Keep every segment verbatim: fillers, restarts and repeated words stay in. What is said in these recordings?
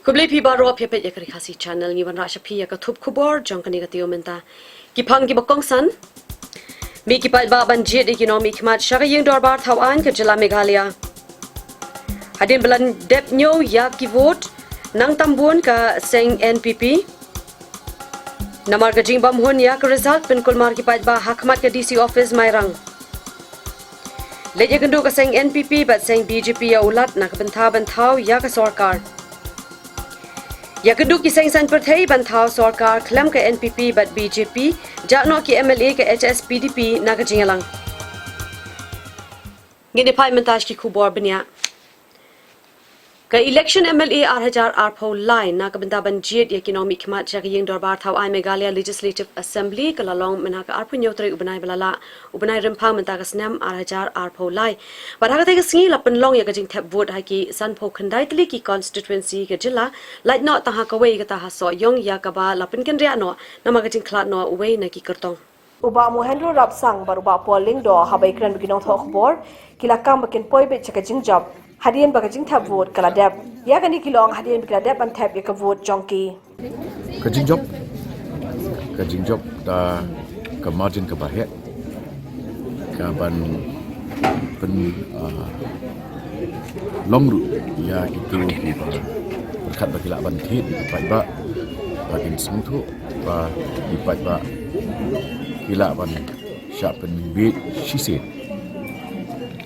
Khublei phi baroh, phi peit ïa ka Ri Khasi Channel. Ngi wanrah sha phi ïa ka thup khubor jong kane ka taïew mynta. Ki phang kiba kongsan. Mih ki paidbah ban jied ïa ki nongmihkhmat sha ka ïing dorbar thaw aiñ ka jylla Meghalaya. Hadien ba la dep ñiew ïa ki vote, nang tam bun ka seng N P P. Namar ka jingbam hun ïa ka result, pynkulmar ki paidbah ha khmat ka D C office Mairang. Leit ïakynduh ka seng N P P bad seng B J P ïa u Lat na ka bynta ban thaw ïa ka sorkar. Ïakynduh ki seng saiñ pyrthei ban thaw sorkar khlem ka N P P bad B J P, jah noh ki M L A ka H S P D P na ka jingïalang. Ngin ïa phai mynta sha ki khubor bniah. Ka election M L A ar hajar arphew lai na ka bynta ban jied ïa ki nongmihkhmat sha ka ïing dorbar thaw aiñ Meghalaya Legislative Assembly ka la long mynha ka arphew hynñiew tarik u bnai ba la lah, u bnai Rymphang mynta ka snem ar hajar arphew lai. Bad ha katei ka sngi la pynlong ïa ka jingthep vote ha ki sanphew khyndai tylli ki constituency ka jylla, lait noh tang ha kawei kata ha Sohiong ïa kaba la pynkynriah noh namar ka jingkhlad noh uwei na ki kyrtong. U Bah Mohendro Rapsang bad u Bah Paul Lyngdoh haba ïakren bad ki nongthoh khubor, ki la kam ba kin poi beit sha ka jingjop hadien ba ka jingthep vote ka la dep. Ïa kane ki la ong hadien ba ki la dep ban thep ïa ka vote jong ki. Ka jingjop, ka jingjop da ka margin kaba heh, ka ban pyn, ah, long ruh ïa kito kiba pyrkhat ba ki lah ban thied ïa ki paidbah, ba kin sngewthuh ba ki paidbah ki lah ban shah pynbiej shisien.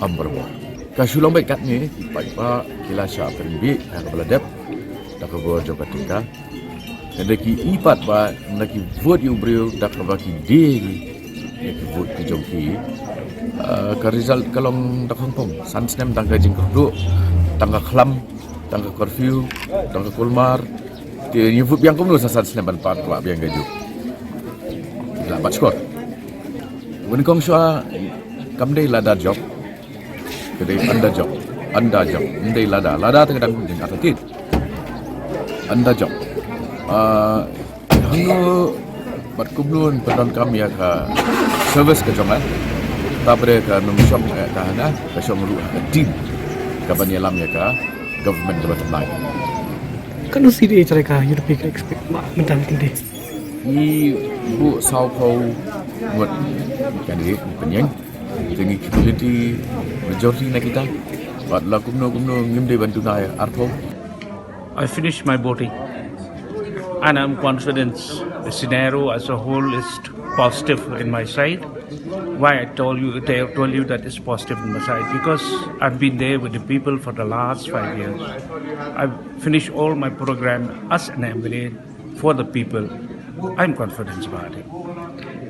Am barabor. Ka shu long beit katne, ki paidbah ki la shah pynbiej ha kaba la dep da ka bor jong ka tyngka. Hynrei ki i pat ba ynda ki vote ïa u briew da kaba ki die ïa ki vote ki jong ki, ah, ka result ka long da khongpong. San snem tang ka jingkyrduh, tang ka khlam, tang ka curfew, tang ka kulmar. Te ngi vote biang kumno sa san snem ban pat kwah biang ka juk. La bat skor. Wen kong shwa kam dei lada jop. Ka dei ynda jop, ynda jop, ym dei lada. Lada te ka dang jing atatit. Ynda jop. Ah, hangno bad kumno pyndonkam ïa ka service ka jong nga. Taphne ka nongshong, eh, ka hana, ka shong ruh ha ka team ka ban ïalam ïa ka government kaba thymmai. Katno seat eh trai ka U D P ka expect ma mynta mynta. Ngi buh sawphew ngut candidate pynïeng. Te ngi cumulatively majority na kita. Bad la kumno kumno ngim dei ban duna ïa arphew. I finished my voting and I'm confident the scenario as a whole is positive in my side. Why I told you, I told you that it's positive in my side? Because I've been there with the people for the last five years. I've finished all my program as an M L A for the people. I'm confident about it.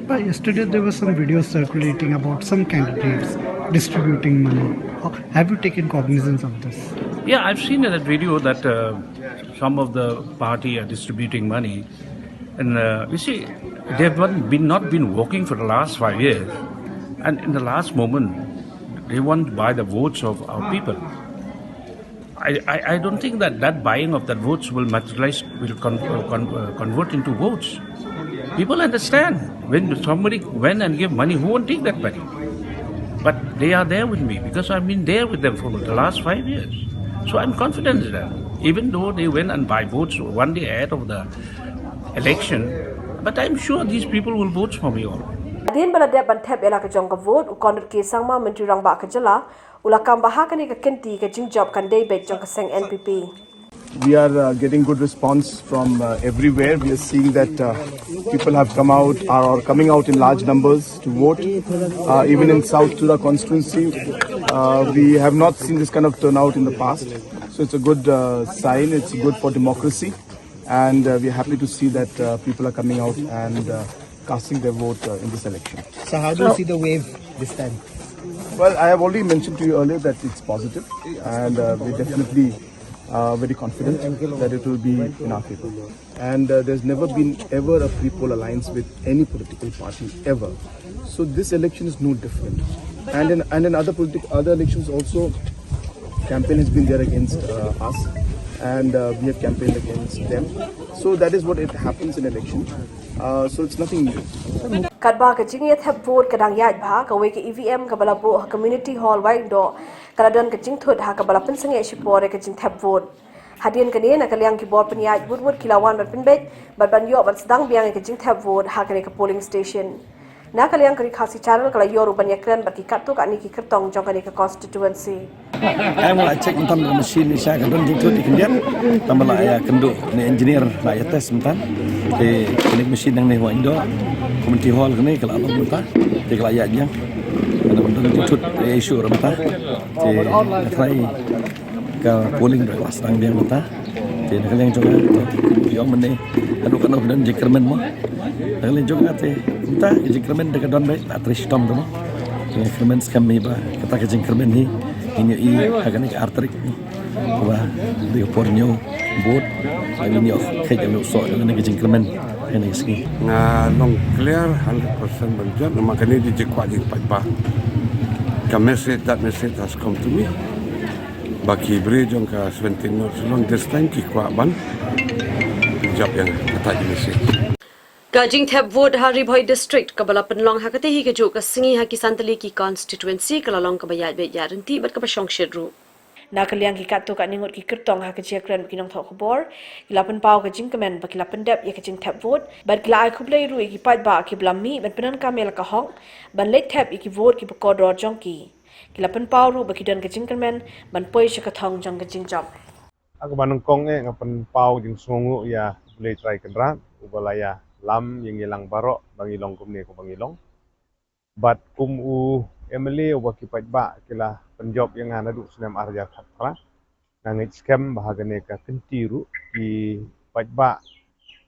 But yesterday there were some videos circulating about some candidates distributing money. How, have you taken cognizance of this? Yeah, I've seen that video that, uh, some of the party are distributing money. And, uh, you see, they've not been, not been working for the last five years. And in the last moment, they want to buy the votes of our people. I, I, I don't think that that buying of that votes will materialize, will con-, uh, con-, uh, convert into votes. People understand when somebody went and gave money, who won't take that money? But they are there with me because I've been there with them for the last five years. So I'm confident that even though they went and buy votes one day ahead of the election, but I'm sure these people will vote for me all. Hadien ba la dep ban thep ïa la ka jong ka vote, u Conrad K Sangma, Myntri Rangbah ka jylla, u la kam ba ha kane ka kynti ka jingjop kan dei beit jong ka seng N P P. We are, uh, getting good response from, uh, everywhere. We are seeing that, uh, people have come out, are, are coming out in large numbers to vote. Uh, even in South Tura constituency, uh, we have not seen this kind of turnout in the past. So it's a good, uh, sign. It's good for democracy. And, uh, we are happy to see that, uh, people are coming out and, uh, casting their vote, uh, in this election. So how do you see the wave this time? Well, I have already mentioned to you earlier that it's positive, and, uh, we're definitely, uh, very confident that it will be in our favor. And, uh, there's never been ever a free poll alliance with any political party ever. So this election is no different. And in, and in other politic-, other elections also, campaign has been there against, uh, us, and, uh, we have campaigned against them. So that is what it happens in election. Uh, so it's nothing new. Katba ka jingïathep vote ka dang ïaid bha, kawei ka E V M kaba la buh ha Community Hall Wahingdoh ka la don ka jingthut ha kaba la pynsangeh shipor ïa ka jingthep vote. Hadien kane, na ka liang ki bor pynïaid vote, vote ki la wan ban pynbeit bad ban ïoh ban sdang biang ïa ka jingthep vote ha kane ka polling station. Na ka liang ka Ri Khasi Channel ka la ïoh ruh ban ïakren bad ki katto katne ki kyrtong jong kane ka constituency. Em, la check mynta ka machine ni sha ka don jingthut i khyndiat. Tang ba la ïa kynduh ne engineer la ïa test mynta. Te kane ka machine nangne ha Indoor Community Hall kane ka la long mynta. Te ka la ïa jang. Ka don jingthut issue mynta. Te ka try ka polling ruh ka la sdang biang mynta. Te na ka liang jong nga te ïoh mynne. Haduh katno ka don jingkyrmen mo. Na ka liang jong nga te mynta ka jingkyrmen da ka don beit, la trei shitom te mo. Jingkyrmen skhem hi ba kata ka jingkyrmen hi ngin ïohi ha kane ka ar tarik. Ba dei ka por ñiew vote, ngin ïoh kheit ïa u soh ïa kane ka jingkyrmen ha kane ka sngi. Nga long clear hundred percent ban jot namar kane dei jingkwah jingpaidbah. Ka message, that message has come to me. Ba ki briew jong ka seventeen North Shillong this time ki kwah ban jop ïa kata ka message. Ka jingthep vote ha Ri Bhoi District kaba la pynlong ha katei hi kajuh ka sngi ha ki san tylli ki constituency ka la long kaba ïaid beit ïaid ryntih bad kaba shongshit ruh. Na ka liang ki katto katne ngut ki kyrtong ha ka jingïakren bad ki nongthoh khubor, ki la pynpaw ka jingkmen ba ki la pyndep ïa ka jingthep vote bad ki la ai khublei ruh ïa ki paidbah kiba la mih ban pyndonkam ïa la ka hok ban leit thep ïa ki vote kiba kordor jong ki. Ki la pynpaw ruh ba ki don ka jingkyrmen ban poi sha ka thong jong ka jingjop. Ha kaba nyngkong eh nga pynpaw jingsngewnguh ïa U Blei Trai Kynrad uba la ïalam ïa ngi lang baroh ba ngi long kumne kumba ngi long. Bad kum u M L A uba ki paidbah ki la pynjop ïa nga naduh snem ar hajar khatphra, nga ngeit skhem ba ha kane ka kynti ruh ki paidbah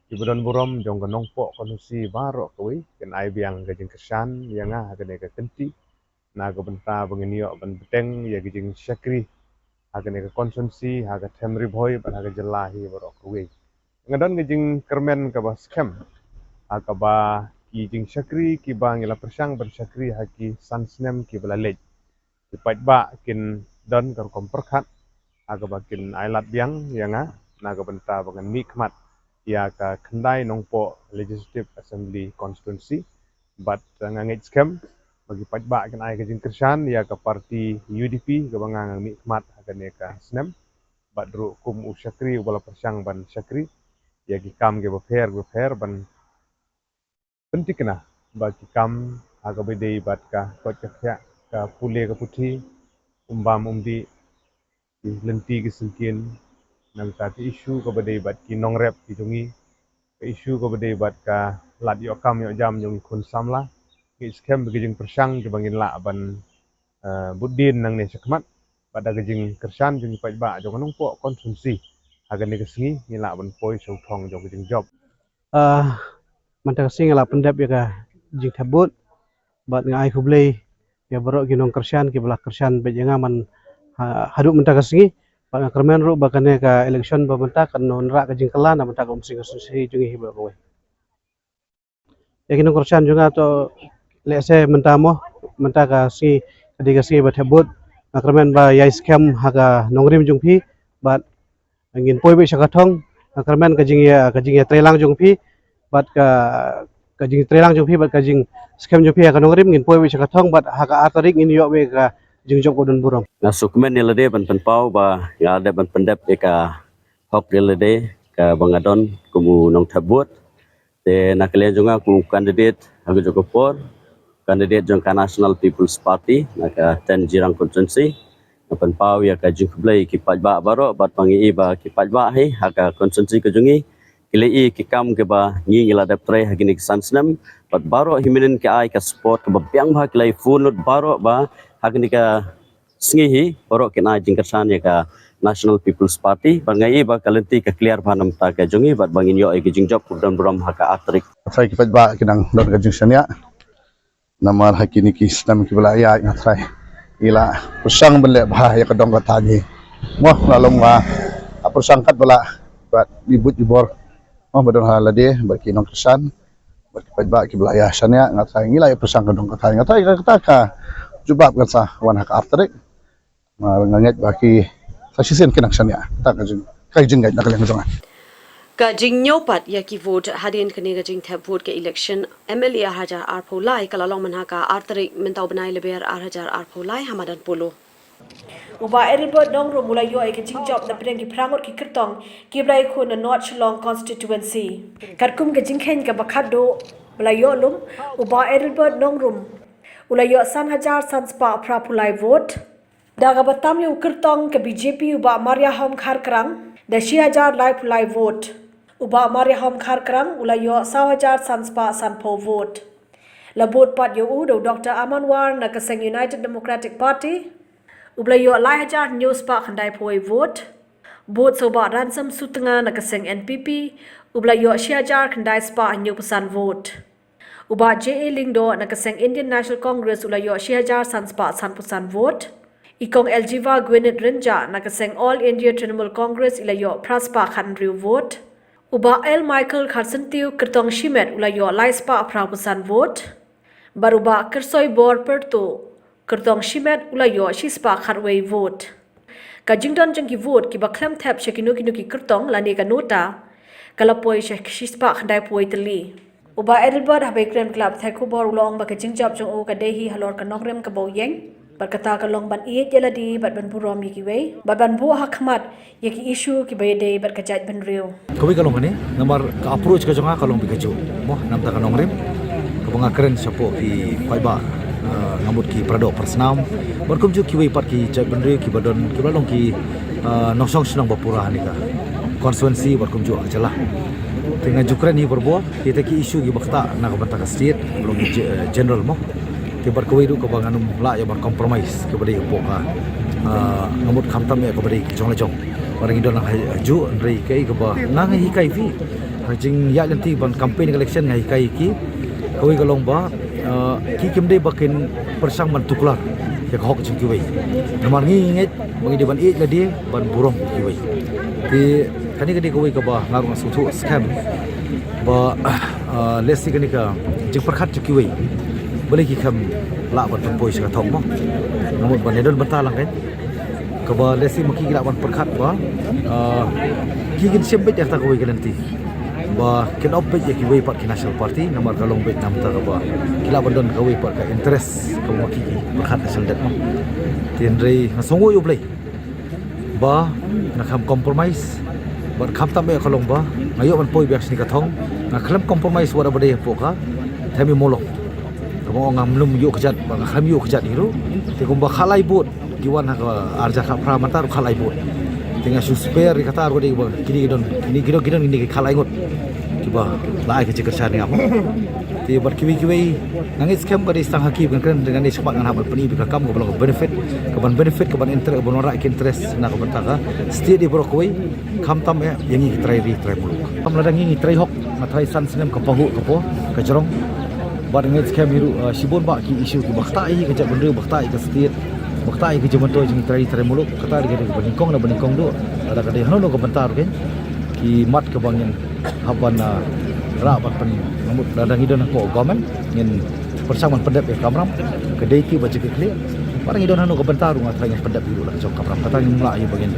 kiba don burom jong ka Nongpoh constituency baroh kawei kin ai biang ka jingkyrshan ïa nga ha kane ka kynti. Na ka bynta ba ngin ïoh ban bteng ïa ka jingshakri ha kane ka constituency, ha ka them Ri Bhoi bad ha ka jylla hi baroh kawei. Nga don ka jingkyrmen kaba skhem ha kaba ki jingshakri kiba ngi la pyrshang ban shakri ha ki san snem kiba la leit, ki paidbah kin don ka rukom pyrkhat ha kaba kin ai lad biang ïa nga na ka bynta ba ngan mihkhmat ïa ka khyndai Nongpoh Legislative Assembly Constituency. Bad nga ngeit skhem ba ki paidbah kin ai ka jingkyrshan ïa ka parti U D P kaba nga nga mihkhmat ha kane ka snem. Bad ruh kum u shakri uba la pyrshang ban shakri ïa ki kam kiba pher kiba pher ban pynthikna ba ki kam ha kaba dei bad ka koit ka khiah, ka pule ka puthi, um bam um dih, ki lynti ki syngkien, nangta ki issue kaba dei bad ki nongrep ki jong ngi, ka issue kaba dei bad ka lad ïoh kam ïoh jam jong ki khun samla. Ngeit skhem ba ki jingpyrshang kiba ngin lah ban, eh, bud dien nangne shakhmat bad da ka jingkyrshan jong ki paidbah jong ka Nongpoh constituency, ha kane ka sngi ngin lah ban poi sha u thong jong ka jingjop. Ah, mynta ka sngi nga la pyndep ïa ka jingthep vote bad nga ai khublei ïa baroh ki nongkyrshan kiba la kyrshan beit ïa nga man, ha, haduh mynta ka sngi. Bad nga kyrmen ruh ba kane ka election ba mynta kan wanrah ka jingkylla na bynta ka umsning ka umsning jong ngi hi baroh kawei. Ïa ki nongkyrshan jong nga to, lehse mynta mo, mynta ka sngi ka dei ka sngi ba thep vote. Nga kyrmen ba ïai skhem ha ka nongrim jong phi bad ngin poi beit sha ka thong. Nga kyrmen ka jingïa, ka jingïatreilang jong phi bad ka, ka jingtreilang jong phi bad ka jingskhem jong phi ha ka nongrim, ngin poi beit sha ka thong bad ha ka ar tarik ngin ïoh beit ka jingjop kaba don burom. Nga sngewkmen ïa lade ban pynpaw ba nga la dep ban pyndep ïa ka hok ïa lade kaba nga don kum u nongthep vote. Te na ka liang jong nga kum u candidate ha kajuh ka por, candidate jong ka National People's Party na ka ten Jirang constituency, nga pynpaw ïa ka jingkhublei ki paidbah baroh bad ba ngi i ba ki paidbah hi ha ka constituency ka jong ngi ki la i ki kam kiba ngi ngi la dep trei ha kine ki san snem bad baroh hi mynnin ki ai ka support kaba biang bha, ki la i phone lut baroh ba ha kine ka sngi hi baroh kin ai jingkyrshan ïa ka National People's Party. Bad nga i ba ka lynti ka clear bha na bynta ka jong ngi bad ba ngin ïoh ïa ki jingjop kaba don burom ha ka ar tarik. Trai ki paidbah ki nang don ka jingshaniah. Namar ha kine ki snem kiba la ïaid nga trai ngi la pyrshang ban leh bha ïa ka dong ka thaiñ hi. Mo la long ba ka pyrshang kat ba la bad i buit i bor. Mo ba don ha lade bad ki nongkyrshan bad ki paidbah kiba la ïa shaniah, nga trai ngi la ïa pyrshang ka dong ka thaiñ, nga trai kata ka jubab kan sa wan ha ka ar tarik. Nga ngeit ba ki sa shisien ki nang shaniah, kata ka jing, ka jingngeit na ka liang jong nga. Ka jingñiew pat ïa ki vote hadien kane ka jingthep vote ka election M L A ar hajar arphew lai ka la long man ha ka ar tarik mynta u bnai Lber ar hajar arphew lai ha madan Polo. U Bah Adelbert Nongrum u la ïoh ïa ka jingjop na pdeng ki phra ngut ki kyrtong kiba la ïakhun na North Shillong Constituency. Katkum ka jingkheiñ kaba khatduh ba la ïoh lum, u Bah Adelbert Nongrum u la ïoh san hajar san spah phra phew lai vote. Da kaba tam ïa u kyrtong ka B J P u Bah Mariahom Kharkrang da shi hajar lai phew lai vote. U Bah Mariahom Kharkrang u la ïoh saw hajar san spah san phew vote. La bud pat ïa u da u Doctor Aman War na ka seng United Democratic Party. U ba la ïoh lai hajar hynñiew spah khyndai phew wei vote. Bud sa u Bah Ransom Sutnga na ka seng N P P, u ba la ïoh shi hajar khyndai spah hynñiew phew san vote. U Bah J A Lyngdoh na ka seng Indian National Congress u la ïoh shi hajar san spah san phew san vote. I Kong Eljiva Gwyneth Rynjah na ka seng All India Trinamool Congress i la ïoh phra spah khathynriew vote. U Bah L Michael Kharsyntiew kyrtong shimet u la ïoh lai spah phra phew san vote. Bad u Bah Kyrsoibor Pyrtuh kyrtong shimet u la ïoh shi spah khatwei vote. Ka jingdon jong ki vote kiba khlem thep sha kino kino ki kyrtong lane ka nota ka la poi sha shi spah khyndai phew wei tylli. U Bah Adelbert haba ïakren bad ki lad pathai khubor u la ong ba ka jingjop jong u ka dei hi halor ka nongrim kaba u ïeng. Bad kata ka long ban ïeit ïa lade bad ban burom ïa kiwei bad ban buh ha khmat ïa ki issue kiba ïadei bad ka jaitbynriew. Kawei ka long kane, namar ka approach ka jong nga ka long beit kajuh. Mo, namar ka nongrim kaba nga kren shapoh ki paidbah, eh, nga mut ki para doh para snam bad kumjuh kiwei pat ki jaitbynriew kiba don, kiba long ki, eh, nongshong shnong ba pura ha kane ka constituency bad kumjuh ka jylla. Te nga ju kren hi barabor, kita ki issue kiba ktah na ka bynta ka state, long ki ge-, eh, general mo. Te bad kawei ruh kaba ngan ym lah ïa ban compromise kaba dei hapoh ka, ah, nga mut khamtam ïa kaba dei jong la jong. Ba ngi don lang ha, hajuh, hynrei kaei kaba nga, nga hikai phi ha jingïaid lynti ban campaign election, nga hikai ki, kawei ka long ba, ah, ki kim dei ba kin pyrshang ban tuklar ïa ka hok jong kiwei. Namar ngi ngeit ba ngi dei ban ïeit lade, ban burom kiwei. Te kane ka dei kawei kaba nga ruh nga sngewthuh skhem ba, ah, lehse kane ka jingpyrkhat jong kiwei balei ki khlem lah ban pynpoi sha ka thong mo. Nga mut ban ïadon bynta lang keiñ kaba lehse ma ki ki lah ban pyrkhat ba, ah, ki kin shim beit ïa kata kawei ka lynti ba kin opt beit ïa kiwei pat ki National Party, namar ka long beit namar kata kaba ki lah ban don kawei pat ka interest kaba ma ki ki pyrkhat ka sngewdep mo. Te hynrei nga sngewnguh ïa U Blei ba nga khlem compromise. Bad khamtam eh ka long ba nga ïoh ban poi biang shane ka thong, nga khlem compromise wat haba dei hapoh ka them ïa u molong. Kaba nga ong ngam lum ïoh kjat, ba nga khlem ïoh kjat hi ruh. Te kumba khatlai vote ki wan ha ka arhajar khatphra, mynta ruh khatlai vote. Te nga shu spare ïa kata ruh, dei ba kine ki don, kine ki don, kine ki don kine ki khatlai ngut kiba la ai ka jingkyrshan ïa nga mo. Te bad kiwei kiwei nga ngeit skhem ka dei tang ha ki ba ngan kren, te ngan dei shakhmat ngan hap ban pyni beit ka kam kaba long ka benefit, kaban benefit, kaban interest, kaban wanrah ki interest na ka bynta ka state baroh kawei, khamtam eh ïa ngi ki trai ri trai muluk. Kam lada ngi ngi trai hok, nga trai san snem ka pahuh ka por ka jrong. Bad nga ngeit skhem hi ruh, ah, shibun bah ki issue kiba ktah ïa ka jaitbynriew, ba ktah ïa ka state, ba ktah ïa ka jingmyntoi jong ngi trai ri trai muluk, kata dei ka dei kaba nyngkong, kaba nyngkong duh. Lada ka dei hano hano ka bynta ruh keiñ, ki mat kaba ngin hap ban, ah, rah ban pyn, nga mut lada ngi don hapoh government ngin pyrshang ban pyndep ïa ka kamram, ka dei ki ba jingkitkhlieh. Lada ngi don hano ka bynta ruh nga trai ngin pyndep hi ruh la ka jong ka kamram. Kata ngim lah ïa ba ngin,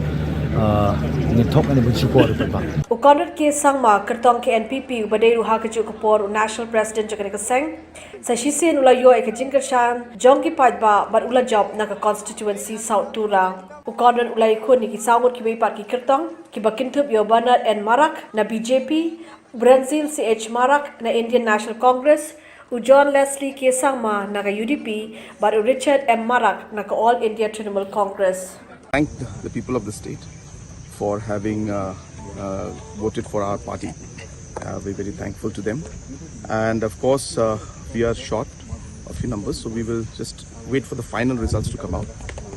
ah, ngin thok ngin ban shukor ruh ba. U Conrad K Sangma kyrtong ka N P P uba dei ruh ha kajuh ka por u National President jong kane ka seng, sa shisien u la ïoh ïa ka jingkyrshan jong ki paidbah bad u la jop na ka constituency South Tura. U Conrad u la ïakhun ïa ki saw ngut kiwei pat ki kyrtong kiba kynthup ïa u Bernard N Marak na B J P, u Brenzil C H Marak na Indian National Congress, u John Leslie K Sangma na ka U D P, bad u Richard M Marak na ka All India Trinamool Congress. Thank the people of the state for having, uh, uh, voted for our party. Uh, we're very thankful to them. And of course, uh, we are short a few numbers, so we will just wait for the final results to come out,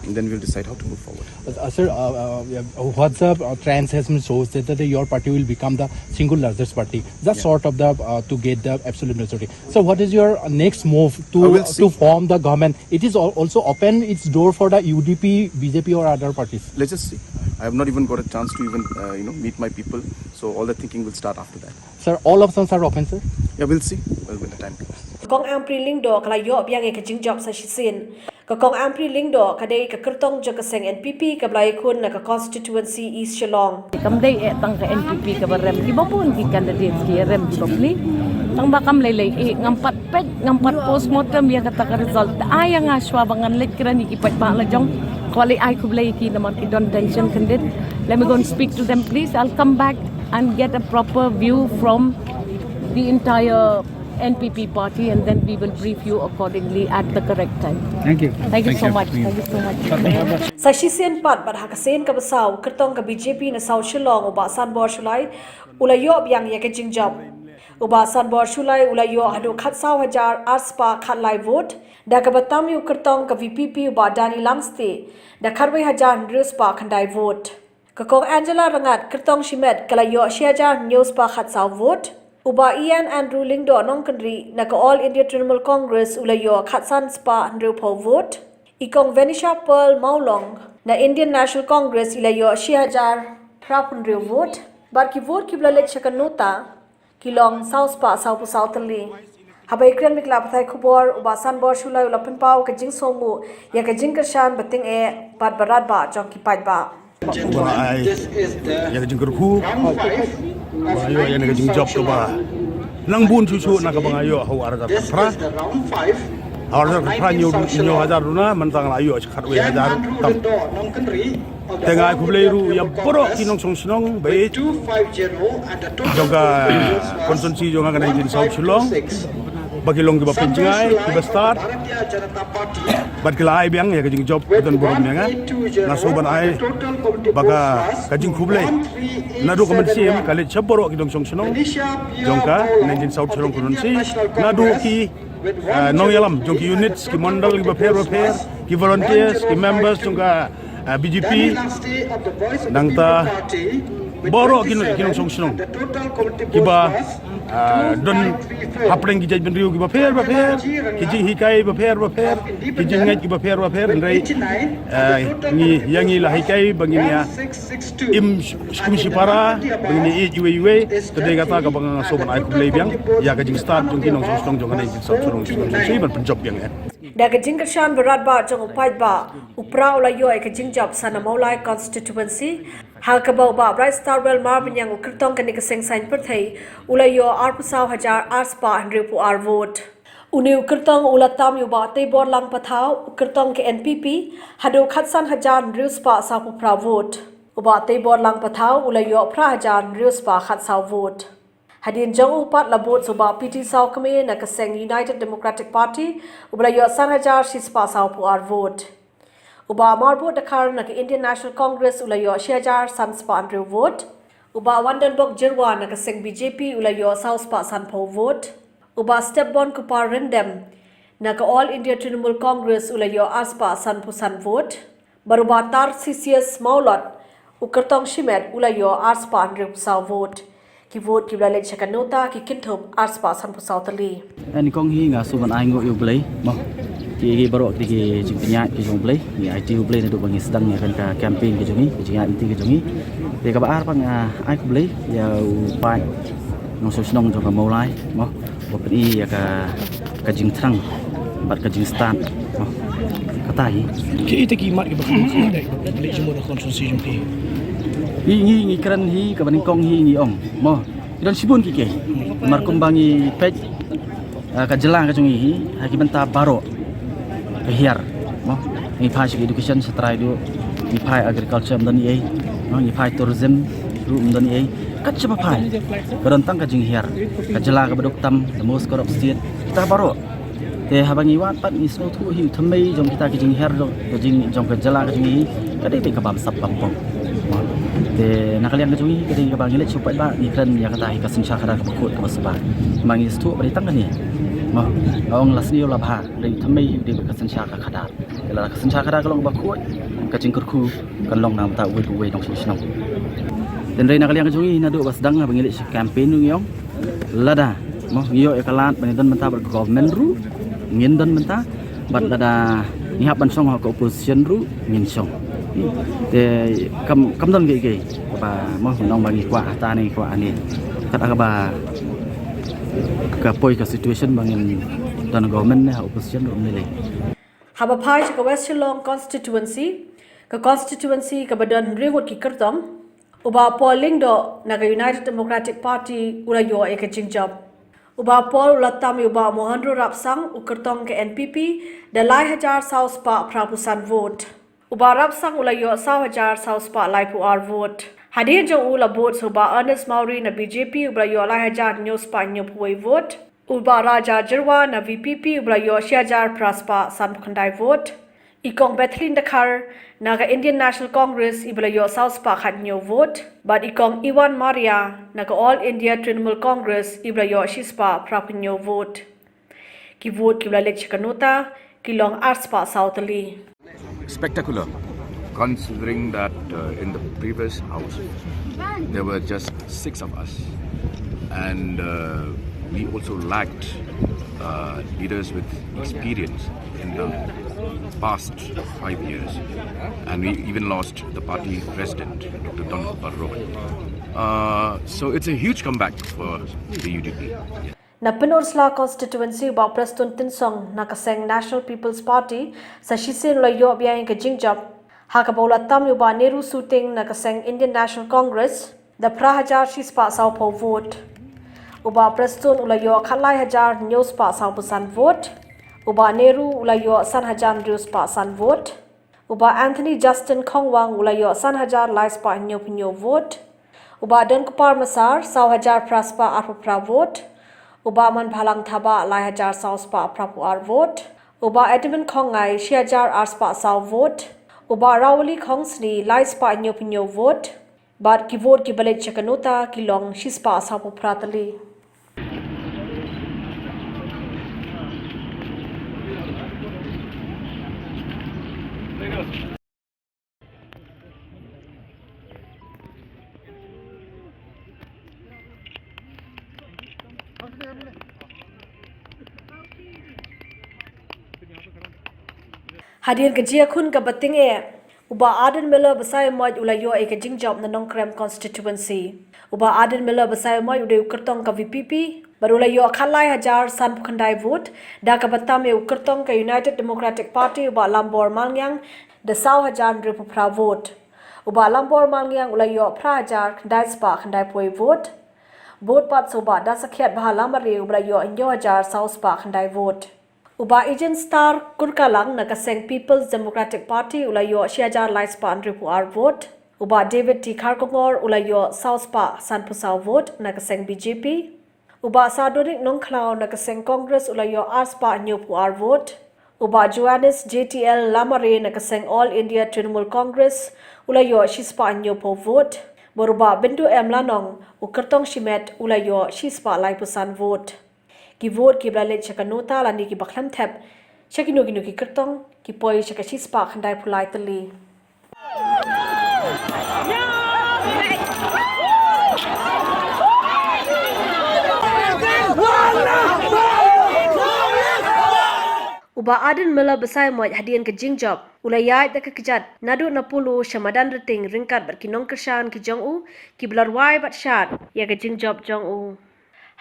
and then we'll decide how to move forward. Uh, uh, sir, uh, uh, yeah, WhatsApp, uh, trends has been shows that, that your party will become the single largest party, just Yeah. short of the, uh, to get the absolute majority. So, what is your next move I to, will uh, see. to form the government? It is al-, also open its door for the U D P, B J P, or other parties. Let's just see. I have not even got a chance to even, uh, you know, meet my people. So all the thinking will start after that. Sir, all options are open, sir. Yeah, we'll see. Well, when the time comes. Kong Ampareen Lyngdoh ka la ïoh biang ïa ka jingjop sa shisien. Ka Kong Ampareen Lyngdoh ka dei ka kyrtong jong ka seng N P P kaba la ïakhun na ka constituency East Shillong. Kam dei eh tang ka N P P kaba rem, kiba bun ki candidate ki rem kiba plie. Tang ba kam lei lei eh, ngam pat peit, ngam pat postmortem ïa kata ka result. Ai ïa nga shuwa ba ngan leit kren ïa ki paidbah la jong. Kwah leh ai khublei ïa ki namar ki don tension khyndiat. Let me go and speak to them, please. I'll come back and get a proper view from the entire N P P party, and then we will brief you accordingly at the correct time. Thank you. Thank you so much. Thank you so much. Sa shisien pat bad ha ka sien kaba saw, u kyrtong ka B J P na South Shillong u Bah Sanbor Shullai u la ïoh biang ïa ka jingjop. U Bah Sanbor Shullai u la ïoh haduh khatsaw hajar arspah khatlai vote, da kaba tam ïa u kyrtong ka V P P u Bah Danny Langstay da khatwei hajar hynriew spah khyndai vote. Ka Kong Angela Rangad, kyrtong shimet, ka la ïoh shi hajar hynñiew spah khatsaw vote. U Bah Ian Andrew Lyngdoh Nongkynrih na ka All India Trinamool Congress u la ïoh khatsan spah hynriewphew vote. I Kong Venetia Pearl Mawlong na Indian National Congress i la ïoh shi hajar phraphew hynriew vote. Bad ki vote kiba la leit sha ka nota ki long saw spah sawphew saw tylli. Haba ïakren bad ki lad pathai khubor, u Bah Sanbor Shullai u la pynpaw ka jingsngewnguh ïa ka jingkyrshan ba tyngeh bad ba radbah jong ki paidbah. Ba ai ïa ka jingkyrkhu ba ïoh ïa ka jingjop kaba nang bun shuh shuh na kaba nga ïoh ha u ar hajar khatphra. Ha u ar hajar khatphra hynñiew, hynñiew hajar duna, mynta nga la ïoh khatwei hajar tam. Te nga ai khublei ruh ïa baroh ki nongshong shnong ba ïeit jong ka constituency jong nga ka nineteen South Shillong, ba ki long kiba pynjngai, kiba stad bad ki la ai biang ïa ka jingjop ka don burom ïa nga. Nga sngewbha ban ai ba ka, ka jingkhublei naduh ka mynsiem ka leit sha baroh ki nongshong shnong jong ka nineteen South Shillong constituency, naduh ki ah, nongïalam jong ki units, ki mondal kiba pher ba pher, ki volunteers, ki members jong ka, ah, B J P, nangta baroh ki nong, ki nongshong shnong kiba, ah, don hapdeng ki jaitbynriew kiba pher ba pher, ki jinghikai ba pher ba pher, ki jingngeit kiba pher ba pher, hynrei, ah, ngi, ïa ngi la hikai ba ngin ïa im sh-, kum shipara ba ngin ïa ïeit iwei iwei. Te dei kata kaba nga sngewbha ban ai khublei biang ïa ka jingstad jong ki nongshong shnong jong ka nineteen South Shillong constituency ban pynjop biang ïa. Da ka jingkyrshan ba radbah jong u paidbah, u Pra u la ïoh ïa ka jingjop sa na Mawlai constituency, ha kaba u Bah Brightstarwell Marbaniang u kyrtong kane ka seng saiñ pyrthei u la ïoh arphew saw hajar arspah hynriewphew ar vote. Une u kyrtong u la tam ïa u Bah Teibor Lang Pathaw u kyrtong ka N P P haduh khatsan hajar hynriew spah sawphew phra vote. U Bah Teibor Lang Pathaw u la ïoh phra hajar hynriew spah khatsaw vote. Hadien jong u pat la bud sa u Bah P T Sawkmie na ka seng United Democratic Party uba la ïoh san hajar shi spah sawphew ar vote. U Bah Marbud Dkhar na ka Indian National Congress u la ïoh shi hajar san spah hynriew vote. U Bah Wandonbok Jyrwa na ka seng B J P u la ïoh saw spah sanphew vote. U Bah Stepbon Kupar Ryndem na ka All India Trinamool Congress u la ïoh ar spah sanphew san vote. Bad u Bah Tarcisius Mawlot u kyrtong shimet u la ïoh ar spah hynriewphew saw vote. Ki vote kiba la leit sha ka nota ki kynthup ar spah sanphew saw tylli. Eh, nyngkong hi nga sngewbha ban ai nguh ïa U Blei mo. Ki, ki baroh ki, ki jingpynïaid ki jong U Blei, ngi aiti U Blei naduh ba ngi sdang ïa kane ka campaign ka jong ngi, ka jingïaid lynti ka jong ngi. Te kaba ar pat nga ai khublei ïa u paid nongshong shnong jong ka Mawlai mo, ba pyni ïa ka, ka jingthrang bad ka jingstad mo. Kata hi. Ki ite ki mat ki ba kham kham dei ba pynleit jingmut ha constituency jong phi. Ngi, ngi, ngi kren hi kaba nyngkong hi ngi ong mo. Ki don shibun ki kei. Namar kumba ngi peit, ah, ka jylla ka jong ngi hi ha ki bynta baroh ka hiar mo. Ngi phai sha education sha trai duh, ngi phai agriculture ym don ei ei mo, ngi phai tourism ruh ym don ei ei. Kat shaba phai ka don tang ka jinghiar. Ka jylla kaba duk tam, the most corrupt state, kita baroh. Te haba ngi wad pat ngi sngewthuh hi u thymmei jong kita ki jinghiar jong, ka jing, jong ka jylla ka jong ngi hi, ka dei beit kaba bamsap bamtong. Te na ka liang ka jong ngi, ka dei kaba ngi leit sha u paidbah ngi kren ïa kata hi ka synshar khadar kaba khuid kaba suba. Ba ngi sngewthuh ba dei tang kane mo, nga ong la sniew la bha, dei u thymmei u dei beit ka synshar ka khadar. Te lada ka synshar khadar ka long kaba khuid, ka jingkyrkhu kan long na ka bynta uwei pa uwei nongshong shnong. Te hynrei na ka liang ka jong ngi naduh ba sdang haba ngi leit sha campaign ruh ngi ong, lada mo ngi ïoh ïa ka lad ba ngin don bynta bad ka government ruh ngin don bynta, bad lada ngi hap ban shong ha ka opposition ruh ngin shong. Te kam, kam don kiei kiei ba mo ngi ong ba ngi kwah hata ne ngi kwah hane. Kat kaba ka poi ka situation ba ngin don government ne ha opposition ruh ym lei lei. Haba phai sha ka West Shillong constituency, ka constituency kaba don hynriew ngut ki kyrtong, u Bah Paul Lyngdoh na ka United Democratic Party u la ïoh ïa ka jingjop. U Bah Paul u la tam ïa u Bah Mohendro Rapsang u kyrtong ka N P P da lai hajar saw spah phraphew san vote. U Bah Rapsang u la ïoh saw hajar saw spah laiphew ar vote. Hadien jong u la bud sa u Bah Ernest Mawrie na B J P uba la ïoh lai hajar hynñiew spah hynñiewphew wei vote. U Bah Raja Jyrwa na V P P uba la ïoh shi hajar phra spah sanphew khyndai vote. I Kong Bethlehem Dkhar na ka Indian National Congress iba la ïoh saw spah khathynñiew vote. Bad i Kong Iwan Maria na ka All India Trinamool Congress iba la ïoh shi spah phraphew hynñiew vote. Ki vote kiba la leit sha ka nota ki long ar spah saw tylli. Spectacular, considering that uh, in the previous house there were just six of us, and uh, we also lacked uh, leaders with experience in the past five years, and we even lost the party president, Doctor Don Kupar Roy. Uh, so it's a huge comeback for the U D P. Na Pynursla constituency, u Bah Prestone Tynsong na ka seng National People's Party sa shisien u la ïoh biang ïa ka jingjop, ha kaba u la tam ïa u Bah Neru Suting na ka seng Indian National Congress da phra hajar shi spah sawphew vote. U Bah Prestone u la ïoh khatlai hajar hynñiew spah sawphew san vote. U Bah Neru u la ïoh san hajar hynriew spah san vote. U Bah Anthony Justin Khongwang u la ïoh san hajar lai spah hynñiewphew hynñiew vote. U Bah Donkupar Massar saw hajar phra spah arphew phra vote. U Bah Manbhalang Thabah lai hajar saw spah phraphew ar vote. U Bah Edmund Khongngai shi hajar ar spah saw vote. U Bah Rawali Khongsni lai spah hynñiewphew hynñiew vote. Bad ki vote kiba leit sha ka nota ki long shi spah sawphew phra tylli. Hadien ka jingïakhun kaba tyngeh, u Bah Ardent Miller Basaiawmoit u la ïoh ïa ka jingjop na Nongkrem constituency. U Bah Ardent Miller Basaiawmoit u dei u kyrtong ka V P P bad u la ïoh khatlai hajar sanphew khyndai vote, da kaba tam ïa u kyrtong ka United Democratic Party u Bah Lambor Malngiang da saw hajar hynriewphew phra vote. U Bah Lambor Malngiang u la ïoh phra hajar khyndai spah khyndaiphew wei vote. Bud pat sa u Bah Dasakhiatbha Lamare uba la ïoh hynñiew hajar saw spah khyndai vote. U Bah Eugene Starr Kurkalang na ka seng People's Democratic Party u la ïoh shi hajar lai spah hynriewphew ar vote. U Bah David T Kharkongor u la ïoh saw spah sanphew saw vote na ka seng B J P. U Bah Sardonic Nongkhlaw na ka seng Congress u la ïoh ar spah hynñiewphew ar vote. U Bah Johannes J T L Lamare na ka seng All India Trinamool Congress u la ïoh shi spah hynñiewphew vote. Bad u Bah Bindu M Lanong, u kyrtong shimet, u la ïoh shi spah laiphew san vote. Ki vote kiba la leit sha ka nota lane kiba khlem thep sha kino kino ki kyrtong ki poi sha ka shi spah khyndaiphew lai tylli. U Bah Ardent Miller Basaiawmoit hadien ka jingjop u la ïaid da ka kjat naduh na Polo sha Madanrting ryngkat bad ki nongkyrshan ki jong u kiba la rwai bad shad ïa ka jingjop jong u.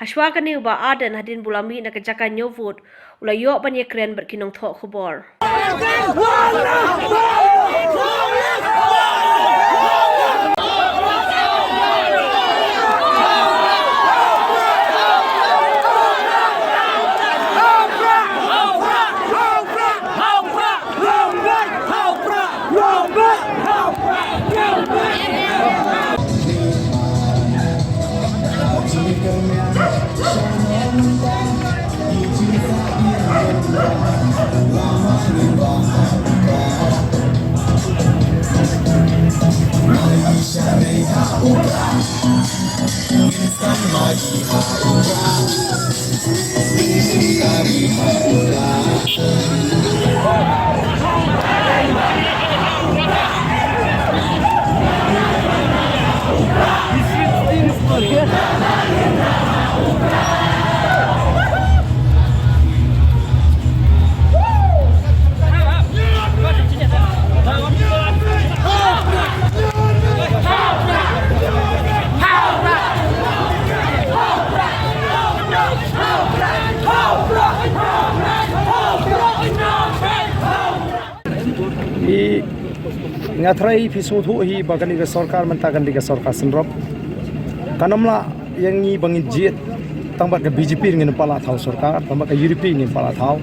Hashwa kane u Bah Ardent hadien ba u la mih na ka jaka ñiew vote u la ïoh ban ïakren bad ki nongthoh khubor. Hi nga trai phi sngewthuh hi ba kane ka sorkar mynta kan dei ka sorkar synrop. Kan ym lah ïa ngi ba ngin jied tang bad ka B J P ngin pala thaw sorkar, tang bad ka U D P ngin pala thaw.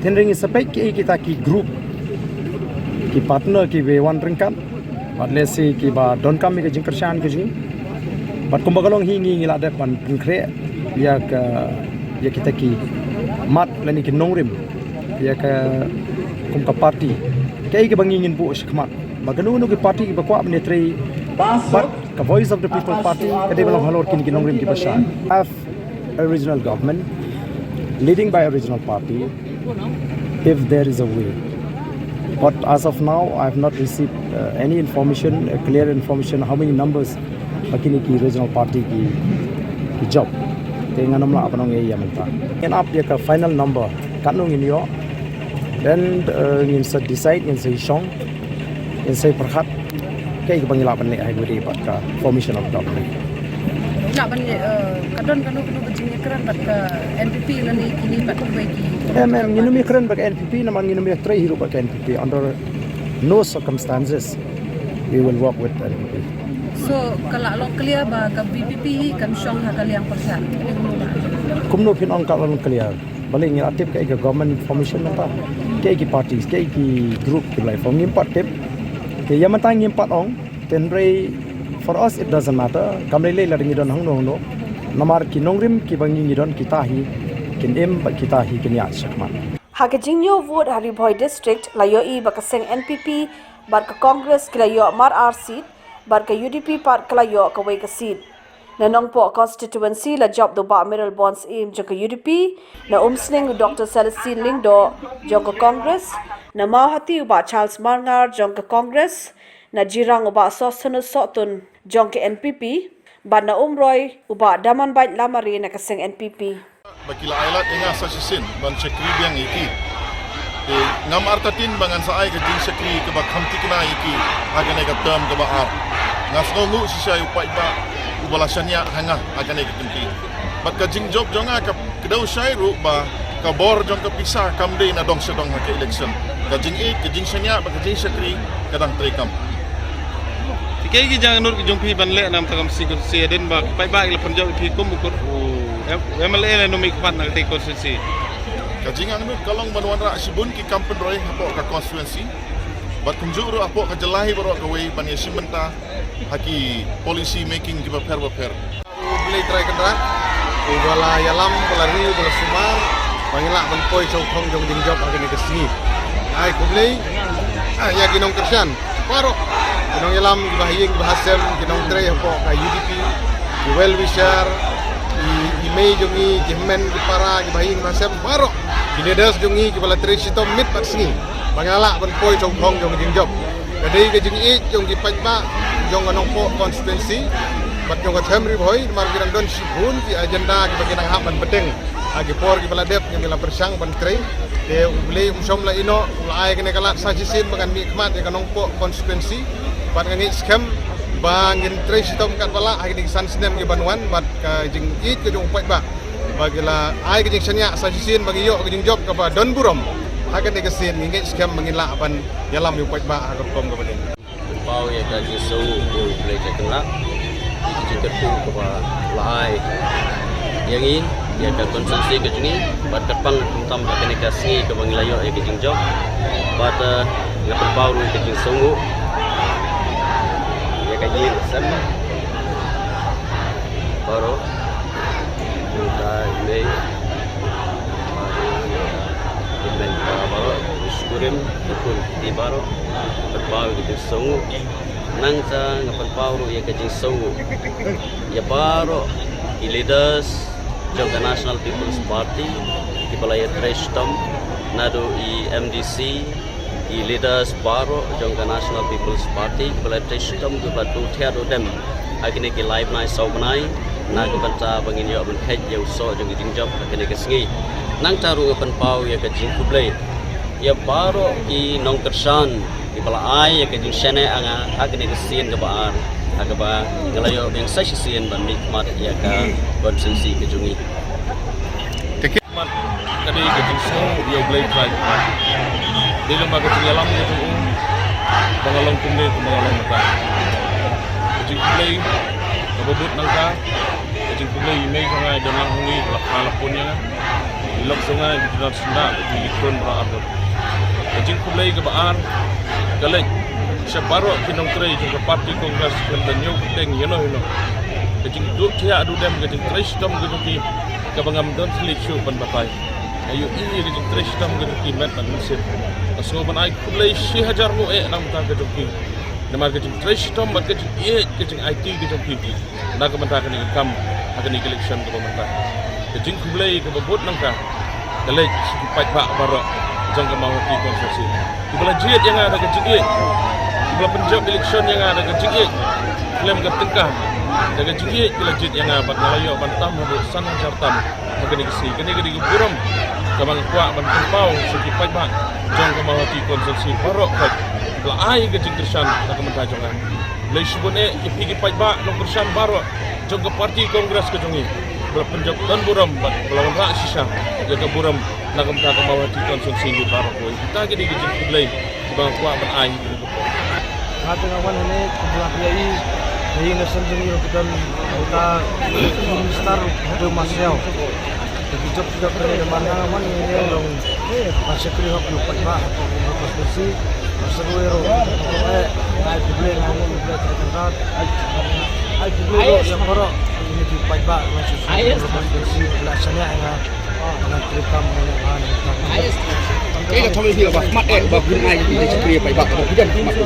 Hynrei ngin sa peit kiei kita ki group Ki partner kiba wan ryngkat bad lehse kiba donkam ïa ka jingkyrshan ka jong ngi. Bad kumba ka long hi ngi, ngi la dep ban pynkhreh ïa ka, ïa kita ki mat lane ki nongrim ïa ka kum ka party. Kaei kaba ngi ngin buh shakhmat ba kano kano ki party kiba kwah ban ïatrei bad ka Voice of the People Party ka dei ban long halor kine ki nongrim kiba shai. Have a regional government leading by a regional party if there is a way. But as of now, I have not received uh, any information, a clear information how many numbers ba kine ki regional party ki, ki jop. Te ngan ym lah ban ong ïa mynta. Ngin ap ïa ka final number katno ngin ïoh. Then uh, ngin sa decide, ngin sa ïashong, ngin sa pyrkhat kaei kaba ngi lah ban leh ha kaba ïadei bad ka formation of government. Lah ban leh, eh, ka don kano kano ka jingïakren bad ka N P P lane kine bad kiwei ki. Em, em, ngin ym ïakren bad ka N P P namar ngin ym ïatrei hi ruh bad ka N P P under no circumstances we will work with N P P. So ka la long clear ba ka V P P hi kan shong ha ka liang pyrshah? Kumno phin ong ka la long clear? Balei ngi la tip kaei ka government formation mynta? Kaei ki parties, kaei ki group ki la form, ngim pat tip. Te ïa mynta ngim pat ong. Te hynrei for us it doesn't matter. Kam lei lei lada ngi don hangno hangno. Namar ki nongrim kiba ngi ngi don kita hi kin im bad kita hi kin ïaid shakhmat. Ha ka jingñiew vote ha Ri Bhoi District la ïohi ba ka seng N P P bad ka Congress ki la ïoh mar ar seat bad ka U D P pat ka la ïoh kawei ka seat. Na Nongpoh constituency la jop da u Bah Mayralborn Syiem jong ka U D P, na Umsning u Doctor Celestine Lyngdoh jong ka Congress, na Mawhati u Bah Charles Marngar jong ka Congress, na Jirang u Bah Sosthenes Sohtun jong ka N P P, bad na Umroi u Bah Damanbait Lamare na ka seng N P P. Ba ki la ai lad ïa nga sa shisien ban shakri biang ïa ki. Te ngam artatien ba ngan sa ai ka jingshakri kaba kham thikna ïa ki ha kane ka term kaba ar. Nga sngewnguh shisha ïa u paidbah uba la shaniah ha nga ha kane ka kynti. Bad ka jingjop jong nga ka kdew shai ruh ba ka bor jong ka pisa kam dei na dong sha dong ha ka election. Ka jingïeit, ka jingshaniah bad ka jingshakri ka dang treikam. Te kaei ki jingangnud ki jong phi ban leh na ka bynta ka constituency hadien ba paidbah ki la pynjop ïa phi kum u kur u M-, M L A lane u mihkhmat na ka constituency? Ka jingangnud ka long ban wanrah shibun ki kam pynroi hapoh ka constituency. Bad kumjuh ruh hapoh ka jylla hi baroh kawei ban ïashim bynta ha ki policy making kiba pher bapher. U Blei Trai Kynrad uba la ïalam, uba la ri, uba la sumar ba ngin lah ban poi sha u thong jong ka jingjop ha kane ka sngi. Ai khublei, ah, ïa ki nongkyrshan baroh, ki nongïalam, kiba ha ïing kiba ha sem, ki nongtrei hapoh ka U D P, ki well wisher, ki, ki mei jong ngi, ki hynmen ki para, kiba ha ïing kiba ha sem baroh, ki leaders jong ngi kiba la trei shitom miet bad sngi ba ngin lah ban poi sha u thong jong ka jingjop. Ka dei ka jingïeit jong ki paidbah jong ka Nongpoh constituency bad jong ka them Ri Bhoi, namar ki dang don shibun ki agenda kiba ki dang hap ban bteng ha ki por kiba la dep, ki la pyrshang ban trei. Te U Blei um shym la ïehnoh, u la ai kane ka lad sa shisien ba ngan mihkhmat ïa ka Nongpoh constituency. Bad nga ngeit skhem ba ngin trei shitom katba lah ha kine ki san snem ki ban wan, bad ka jingïeit ka jong u paidbah ba ki la ai ka jingshaniah sa shisien ba ngi ïoh ka jingjop kaba don burom. Ha kane ka sien ngi ngeit skhem ba ngin lah ban ïalam ïa u paidbah ha ka rukom kaba dei. Pynpaw ïa ka jingsngewnguh ïa U Blei Trai Kynrad, ka jingkyrkhu kaba la ai ïa ngi, ïa ka constituency ka jong ngi, bad kyrpang khamtam ha kane ka sngi kaba ngi la ïoh ïa ka jingjop. Bad, eh, nga pynpaw ruh ïa ka jingsngewnguh ïa ka ïing ka sem baroh. Nangta i mei, i mei baroh, i skul, i khun i baroh. Pynpaw ïa ka jingsngewnguh. Nangta nga pynpaw ruh ïa ka jingsngewnguh ïa baroh ki leaders jong ka National People's Party kiba la ïatrei shitom, naduh i M D C, ki leaders baroh jong ka National People's Party kiba la trei shitom, kiba la tu thiah u dem ha kine ki lai bnai saw bnai na ka bynta ba ngin ïoh ban kheit ïa u soh jong ki jingjop ha kine ki sngi. Nangta ruh nga pynpaw ïa ka jingkhublei ïa baroh ki nongkyrshan kiba la ai ïa ka jingshaniah ha nga ha kine ki sien kaba ar, ha kaba nga la ïoh biang sa shisien ban mihkhmat ïa ka constituency ka jong ngi. Mat ka dei ka jingsngew ïa U Blei Trai. Dei lyngba ka jingïalam ka jong u ba nga long kumne kumba nga long mynta. Ka jingkhublei kaba bud nangta, ka jingkhublei ïa i mei jong nga i don lang hangne ba la phah la pun ïa nga. I lok jong nga i don syndah, i khun ba la arngut. Ka jingkhublei kaba ar ka leit sha baroh ki nongtrei jong ka party Congress, khlem da ñiew kyrteng ïano ïano. Ka jingduh thiah duh dem, ka jingtrei shitom ka jong ki kaba ngam don thylliej shuh ban batai. Nga ïohi ïa ka jingtrei shitom ka jong ki met bad mynsiem. Nga sngew ban ai khublei shi hajar nguh eh na ka bynta ka jong ki. Namar ka jingtrei shitom bad ka jingïeit, ka jingaiti ka jong ki na ka bynta kane ka kam ha kane ka election kaba mynta. Ka jingkhublei kaba bud nangta ka leit sha ki paidbah baroh jong ka Mawhati constituency, kiba la jied ïa nga da ka jingïeit, kiba la pynjop election ïa nga da ka jingïeit, khlem ka tyngka, da ka jingïeit ki la jied ïa nga bad nga la ïoh ban tam haduh san hajar tam ha kane ka sngi. Kane ka dei ka burom kaba nga kwah ban pynpaw sha ki paidbah jong ka Mawhati constituency baroh, kaba la ai ka jingkyrshan na ka bynta jong nga. Khublei shibun eh ïa phi ki paidbah nongkyrshan baroh jong ka party Congress ka jong ngi, ba la pynjop don burom bad ba la wanrah shisha ïa ka burom na ka bynta ka Mawhati constituency hi baroh. Kawei kita ki dei ki jingkhublei kiba nga kwah ban ai. Nga te nga wan hangne kumba phi ïohi, ïa i nation jong ngi ruh ki don uta Minister Dr. Marshall. Te ki jop ki jop kane da man nga wan hangne long ban shakri hok ïa u paidbah ha ka constituency. Marshall ruh, eh, ai khublei, ai khublei ai khublei ïa baroh kine ki paidbah, ai khublei ïa baroh. Ka thong hi ba khmat eh ba phin ai ïa ki jingshakri paidbah ba phi don khmat.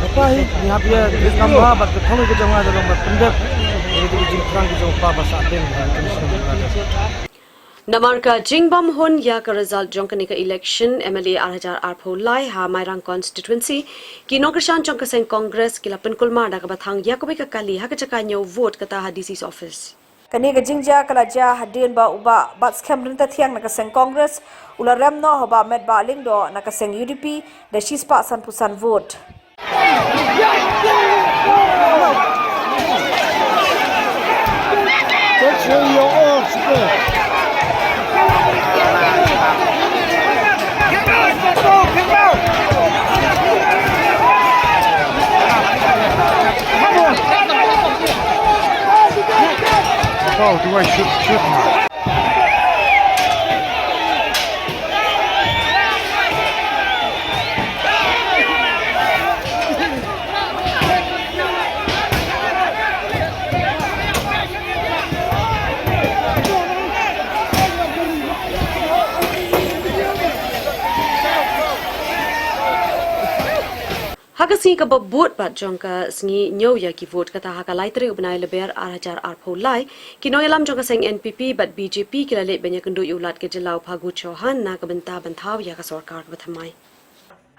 Kata hi ngi hap ïa ki kam ba, bad ka thong ka jong nga da long ba pyndep ïa ki jingthrang ki jong u pa ba sah teng ha ka National Party. Namar ka jingbym hun ïa ka result jong kane ka election M L A ar hajar arphew lai ha Mairang constituency, ki nongkyrshan jong ka seng Congress ki la pynkulmar da kaba thang ïa kawei ka kali ha ka jaka ñiew vote kata ha D C's office. Kane ka jingjia ka la jia hadien ba u Bah Batskhem Ryntathiang na ka seng Congress u la rem noh ha u Bah Metbah Lyngdoh na ka seng U D P da shispah sanphew san vote. Oh, do I shoot, shoot? Ha ka sngi kaba bud bad jong ka sngi ñiew ïa ki vote kata ha ka lai tarik u bnai Lber ar hajar arphew lai, ki nongïalam jong ka seng N P P bad B J P ki la leit ban ïakynduh ïa u Lat ka jylla u Phagu Chauhan na ka bynta ban thaw ïa ka sorkar kaba thymmai.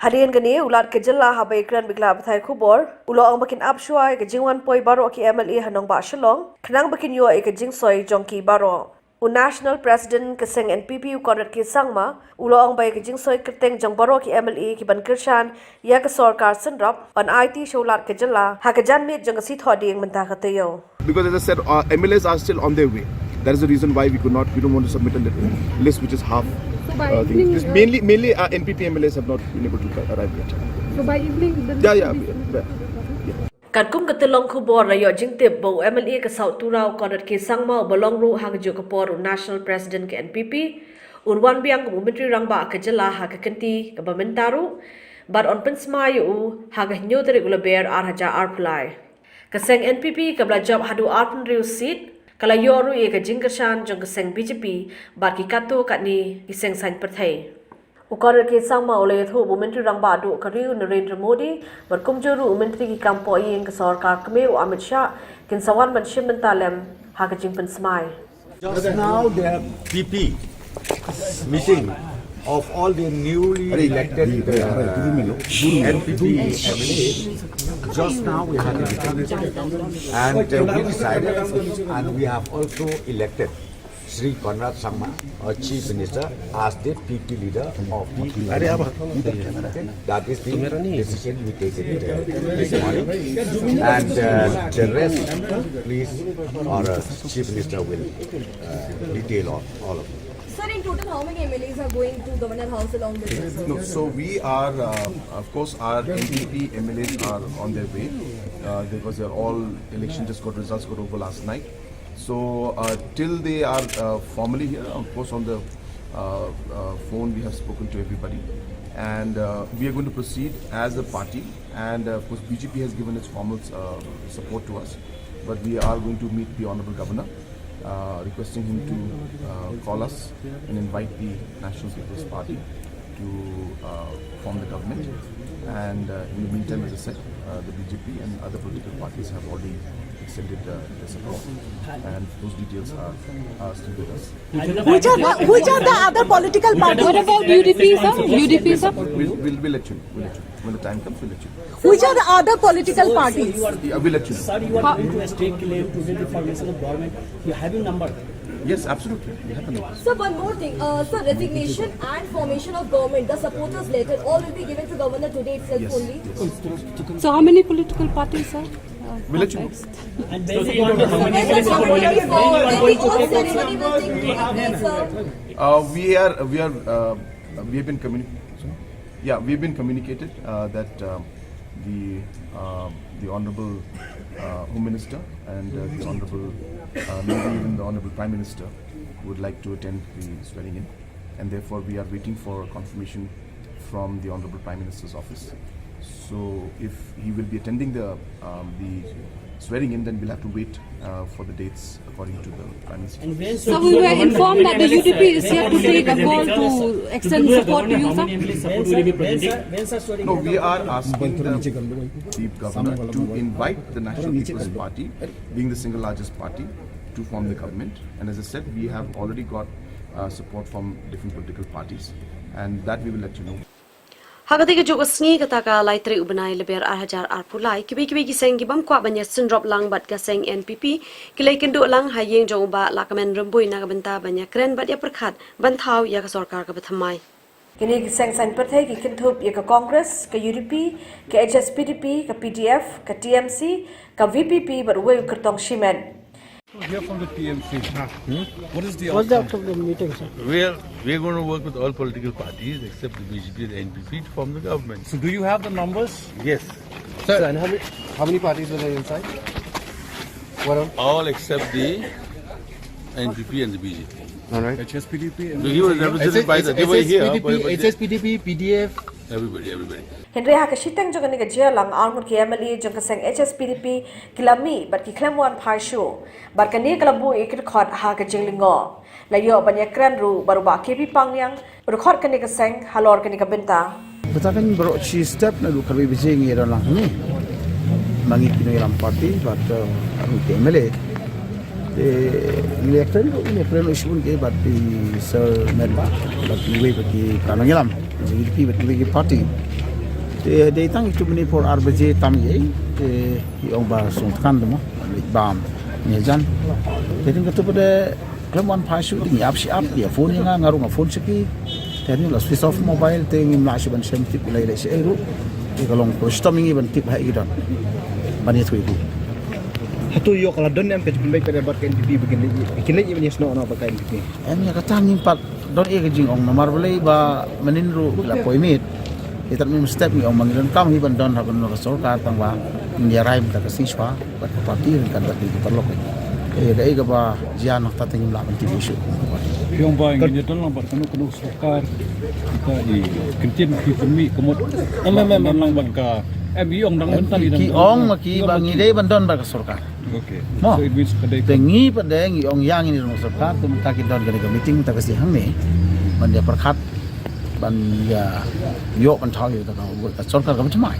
Hadien kane u Lat ka jylla haba ïakren bad ki lad pathai khubor u la ong ba kin ap shuwa ïa ka jingwan poi baroh ki M L A ha nongbah Shillong khnang ba kin ïoh ïa ka jingsoi jong ki baroh. U National President ka seng N P P u Conrad K Sangma u la ong ba ïa ka jingsoi kyrteng jong baroh ki M L A ki ban kyrshan ïa ka sorkar synrop ban aiti sha u Lat ka jylla ha ka janmiet jong ka sngi Thohdieng mynta ka taïew. Because as I said, uh, M L As are still on their way. That is the reason why we could not, we don't want to submit a li-, list which is half. So by uh, thing. Evening, this uh, mainly, mainly uh, N P P M L As have not been able to arrive yet. So by evening, the yeah, list yeah, will be yeah, submitted yeah, to the government? Yeah. Katkum ka tyllong khubor la ïoh jingtip ba u M L A ka South Tura u Conrad K Sangma uba long ruh ha kajuh ka por u National President ka N P P, un wan biang kum u Myntri Rangbah ka jylla ha ka kynti kaba mynta ruh, bad yn pynsmai ïa u ha ka hynñiew tarik u Lber ar hajar arphew lai. Ka seng N P P kaba la jop haduh arphew hynriew seat ka la ïoh ruh ïa ka jingkyrshan jong ka seng B J P bad ki katto katne ki seng saiñ pyrthei. U Conrad K Sangma u la ïathuh ba u Myntri Rangbah duh ka ri u Narendra Modi bad kumjuh ruh u Myntri ki kam pohïing ka sorkar kmie u Amit Shah kin sa wan ban shim bynta lem ha ka jingpynsmai. Just now there are P P meeting of all the newly elected, uh, N P P M L As. Just now we had a meeting and, uh, we decided and we have also elected Shri Conrad Sangma, our Chief Minister, as the P P leader of the country. That is the decision we take it, uh, this morning. And, uh, the rest, please, our, uh, Chief Minister will, uh, detail on all of it. Sir, in total, how many M L As are going to Governor House along with this? No, so we are, uh, of course, our N P P M L As are on their way, uh, because they're all, election just got, results got over last night. So, uh, till they are, uh, formally here, of course, on the, uh, uh, phone we have spoken to everybody. And uh, we are going to proceed as a party. And uh, of course, B J P has given its formal uh, support to us. But we are going to meet the Honorable Governor, uh, requesting him to uh, call us and invite the National People's Party to uh, form the government. And uh, in the meantime, as I said, uh, the B J P and other political parties have already extended uh, their support. And those details are, are still with us. Which are the, which are the other political parties? What about U D P, sir? U D P, sir? We'll, we'll, we'll let you know. We'll let you know. When the time comes, we'll let you know. Which are the other political parties? Yeah, we'll let you know. Sir, you are going to a state claim to the formation of government. You have a number. Yes, absolutely. We have a number. Sir, one more thing. Uh, sir, resignation and formation of government, the supporters' letter, all will be given to governor today itself. Yes, only? Yes. So, how many political parties, sir? Uh, We'll let you know. And when you are going to communicate, when you are going to take action? Uh, we are, we are, uh, we have been communi-, yeah, we've been communicated uh, that um, the um, the honorable uh, Home Minister and uh, the honorable, uh, maybe even the honorable Prime Minister would like to attend the swearing in, and therefore we are waiting for confirmation from the honorable Prime Minister's office. So if he will be attending the um, the swearing in, then we'll have to wait uh, for the dates according to the Prime Minister. And when So we were informed that the U D P is yet to take a call to extend support to you, sir. When, sir, when, sir, when, sir, swearing No, in? We are asking the, the governor to invite the National People's Party, being the single largest party, to form the government. And as I said, we have already got uh, support from different political parties, and that we will let you know. Ha katei ka juk ka sngi kata ka lai tarik u bnai Lber ar hajar arphew lai, kiwei kiwei ki seng ki bym kwah ban ïa synrop lang bad ka seng N P P, ki la ïakynduh lang ha ïing jong u Bah Lahkmen Rymbui na ka bynta ban ïakren bad ïapyrkhat ban thaw ïa ka sorkar kaba thymmai. Kine ki seng saiñ pyrthei ki kynthup ïa ka Congress, ka U D P, ka H S P D P, ka P D F, ka T M C, ka V P P bad uwei u kyrtong shimet. Hear from the T M C. Hmm? What is the What's the outcome? Outcome of the meeting, sir? Well, we're going to work with all political parties except the B J P and the N P P to form the government. So do you have the numbers? Yes. Sir, and how many, how many parties were there inside? What all? All except the N P P and the B J P. All right. H S P D P and He was represented by the, they were here, but, but they H S P D P, P D F. Everybody, everybody. Hynrei ha ka shiteng jong kane ka jingïalang, arngut ki M L A jong ka seng H S P D P ki la mih bad ki khlem wan phai shuh. Bad kane ka la buh ïa ki dkhot ha ka jinglyngngoh. La ïoh ban ïakren ruh bad u Bah K P Pangniang, u dkhot kane ka seng halor kane ka bynta. Kata kan baroh shi step naduh khatwei baje ngi don lang hangne. Ma ngi ki nongïalam party bad, eh, arngut ki M L A. Te ngi la ïakren ruh, ngi la ïakren ruh shibun ki bad i Sir Metbah bad kiwei pat ki para nongïalam jong U D P bad kiwei ki party. Te dei tang itu mane por ar baje tam ei, te i ong ba sngewthuh kan dei mo, leit bam ne jan. Te dei katu pat de khlem wan phai shuh, te ngi ap shi ap, ïa phone ïa nga, nga ruh nga phone sha ki. Te ngi la switch off mobile, te ngim lah shuh ban shem tip ïa lei lei shaei ruh. Te ka long kaba shitom ïa ngi ban tip ha ei ki don ban ïathuh ïa ki. Hato ïoh ka la don em ka jingpynbeit pat bad ka N P P ba kin leit, kin leit ban ïasnoh noh bad ka N P P? Em, ïa kata ngim pat don ei ka jingong namar balei ba mynnin ruh ki la poi miet. Ïa tat mynstep ngi ong ba ngi donkam hi ban don ha kano ka sorkar tang ba ngin ïa rai mynta ka sngi shuwa bad ka party ryngkat bad ki paralok. Ïa kaei kaba jia na kata te ngim lah ban tip ïa shuh. Ki ong ba ngin ïa don lang bad kano kano sorkar. Kita i kyntien ki pynmih ka mut. Em, em, em, em. Don lang bad ka, em, i ong dang mynta i dang. Ki ong ma ki ba ngi dei ban don bad ka sorkar. Okay. Mo. So it means ka dei. Te ngi pat de ngi ong ïa ngi ni dong sorkar, te mynta ki don ka dei ka meeting mynta ka sngi hangne ban ïa pyrkhat ban ïa ïoh ban thaw ïa ka sorkar kaba thymmai.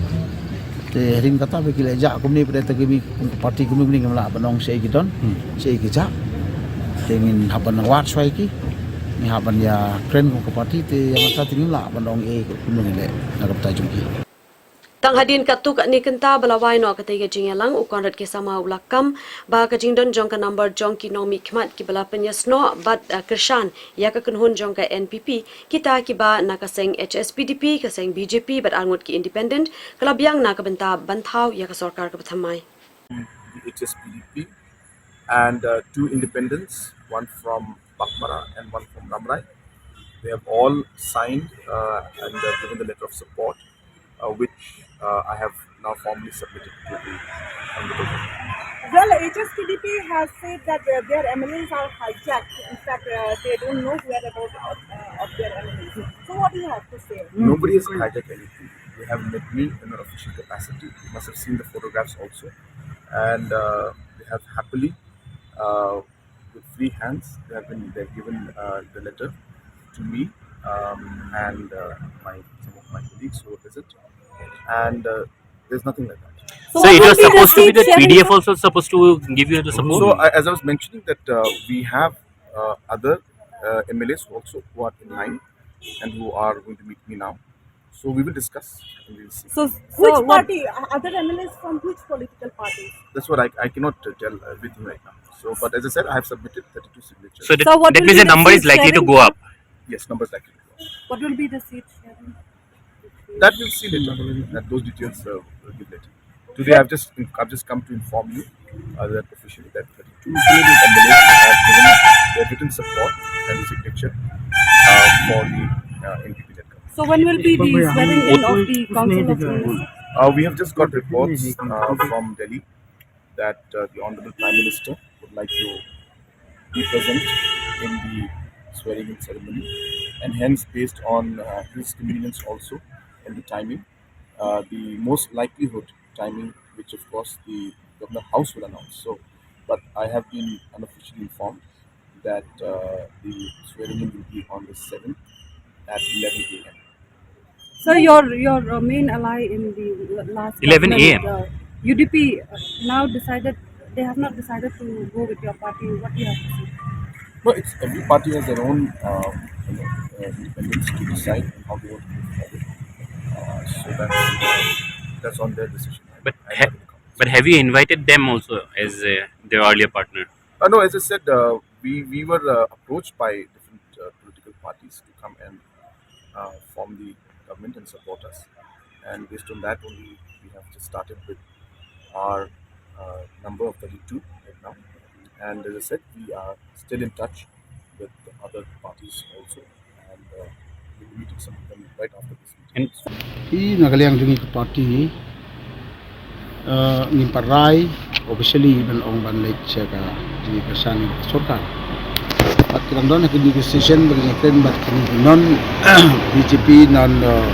Te hadien kata ba ki la jah kumne pat de, te ki mi party kumne kumne ngim lah ban ong shaei ki don, shaei ki jah. Te ngin hap ban wad shuwa ïa ki, ngin hap ban ïa kren kum ka party, te ïa mynta te ngim lah ban ong ei kumne kumne na ka bynta jong ki. Tang hadien katto katne kynta ba la wai noh katei ka jingïalang, u Conrad K Sangma u la kam ba ka jingdon jong ka number jong ki nongmihkhmat kiba la pynïasnoh bad, eh, kyrshan ïa ka kynhun jong ka N P P, kita kiba na ka seng H S P D P, ka seng B J P bad arngut ki independent, ka la biang na ka bynta ban thaw ïa ka sorkar kaba thymmai. The H S P D P and uh, two independents, one from Baghmara and one from Rambrai. They have all signed uh, and uh, given the letter of support. uh, which uh, I have now formally submitted to the Honorable Governor. Well, H S P D P has said that uh, their M L As are hijacked. In fact, uh, they don't know whereabouts of, uh, of their M L As. So, what do you have to say? Nobody has hijacked anything. They have met me in an official capacity. You must have seen the photographs also. And uh, they have happily, uh, with free hands, they have been they've given uh, the letter to me um, and uh, my some of my colleagues who visit, and uh, there's nothing like that. So it was supposed to be that P D F also supposed to give you the support. So I, as I was mentioning that uh, we have uh, other uh, M L As also who are in line and who are going to meet me now. So we will discuss and we'll see. So, which party? Uh, other M L As from which political parties? That's what I, I cannot uh, tell everything right now. So, but as I said, I have submitted thirty-two signatures. So that, so that means the number is likely to go up. Yes, numbers likely to go up. What will be the seat sharing? That we'll see later. That those details uh, will give later. Today, I've just I've just come to inform you uh, that officially that thirty-two M L As have given their written support and signature uh, for the uh, N P P led government. So when will be the swearing in of the Council of Ministers? Uh, we have just got reports uh, from Delhi that uh, the Honorable Prime Minister would like to be present in the swearing-in ceremony, and hence, based on uh, his convenience also and the timing, uh, the most likelihood timing, which of course the Governor House will announce. So, but I have been unofficially informed that uh, the swearing-in will be on the seventh at eleven a.m. So your your uh, main ally in the last eleven a.m. Uh, U D P uh, now decided they have not decided to go with your party. What do you have to say? No, it's every party has their own uh, you know, uh, independence to decide how they want to move forward. Uh, so that's that's on their decision. But ha- but have you invited them also as uh, their earlier partner? Uh, no, as I said, uh, we we were uh, approached by different uh, political parties to come and uh, form the government and support us. And based on that only, we have just started with our uh, number of thirty-two right now. And as I said, we are still in touch with the other parties also, and uh, we'll be meeting some of them right after this meeting. And Hi, na ka liang jong ngi ka party, uh, ngim pat rai officially ban ong ban leit sha ka jingpyrsad jong ka sorkar. Bad ki dang don ha ki negotiation bad ki jingkren bad kine ki non B J P, non uh,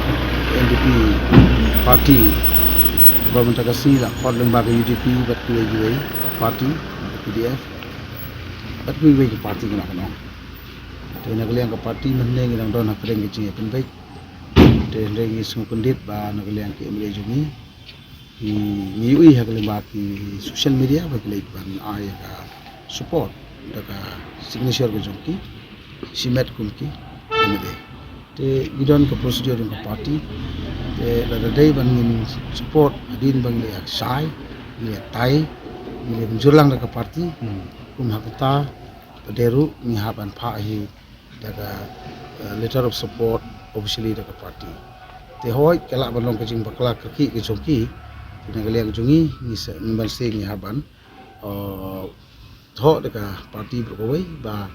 N P P party. Ba mynta ka sngi la khot lyngba ka U D P bad kiwei kiwei party, P D F bad kiwei kiwei ki party kano kano. Te na ka liang ka party mynne ngi dang don ha pdeng ka jingïapynbeit. Te hynrei ngi sngewkyndit ba na ka liang ki M L A jong ngi, ngi ïohi ha ka lyngba ki social media ba ki leit ban ai ka support da ka signature ka jong ki shimet kum ki M L A. Te ngi don ka procedure jong ka party. Te lada dei ban ngin support hadien ba ngi leit shai, ngi leit tai, ngi leit mynjur lang da ka party. Kum ha kata pat ruh ngi hap ban phah hi da ka uh, letter of support officially da ka party. Te hooid ka lah ban long ka jingbakla kyrkieh ka jong ki. Te na ka liang jong ngi ngi sa ngi ban seng ngi hap ban uh, thoh da ka party baroh kawei ba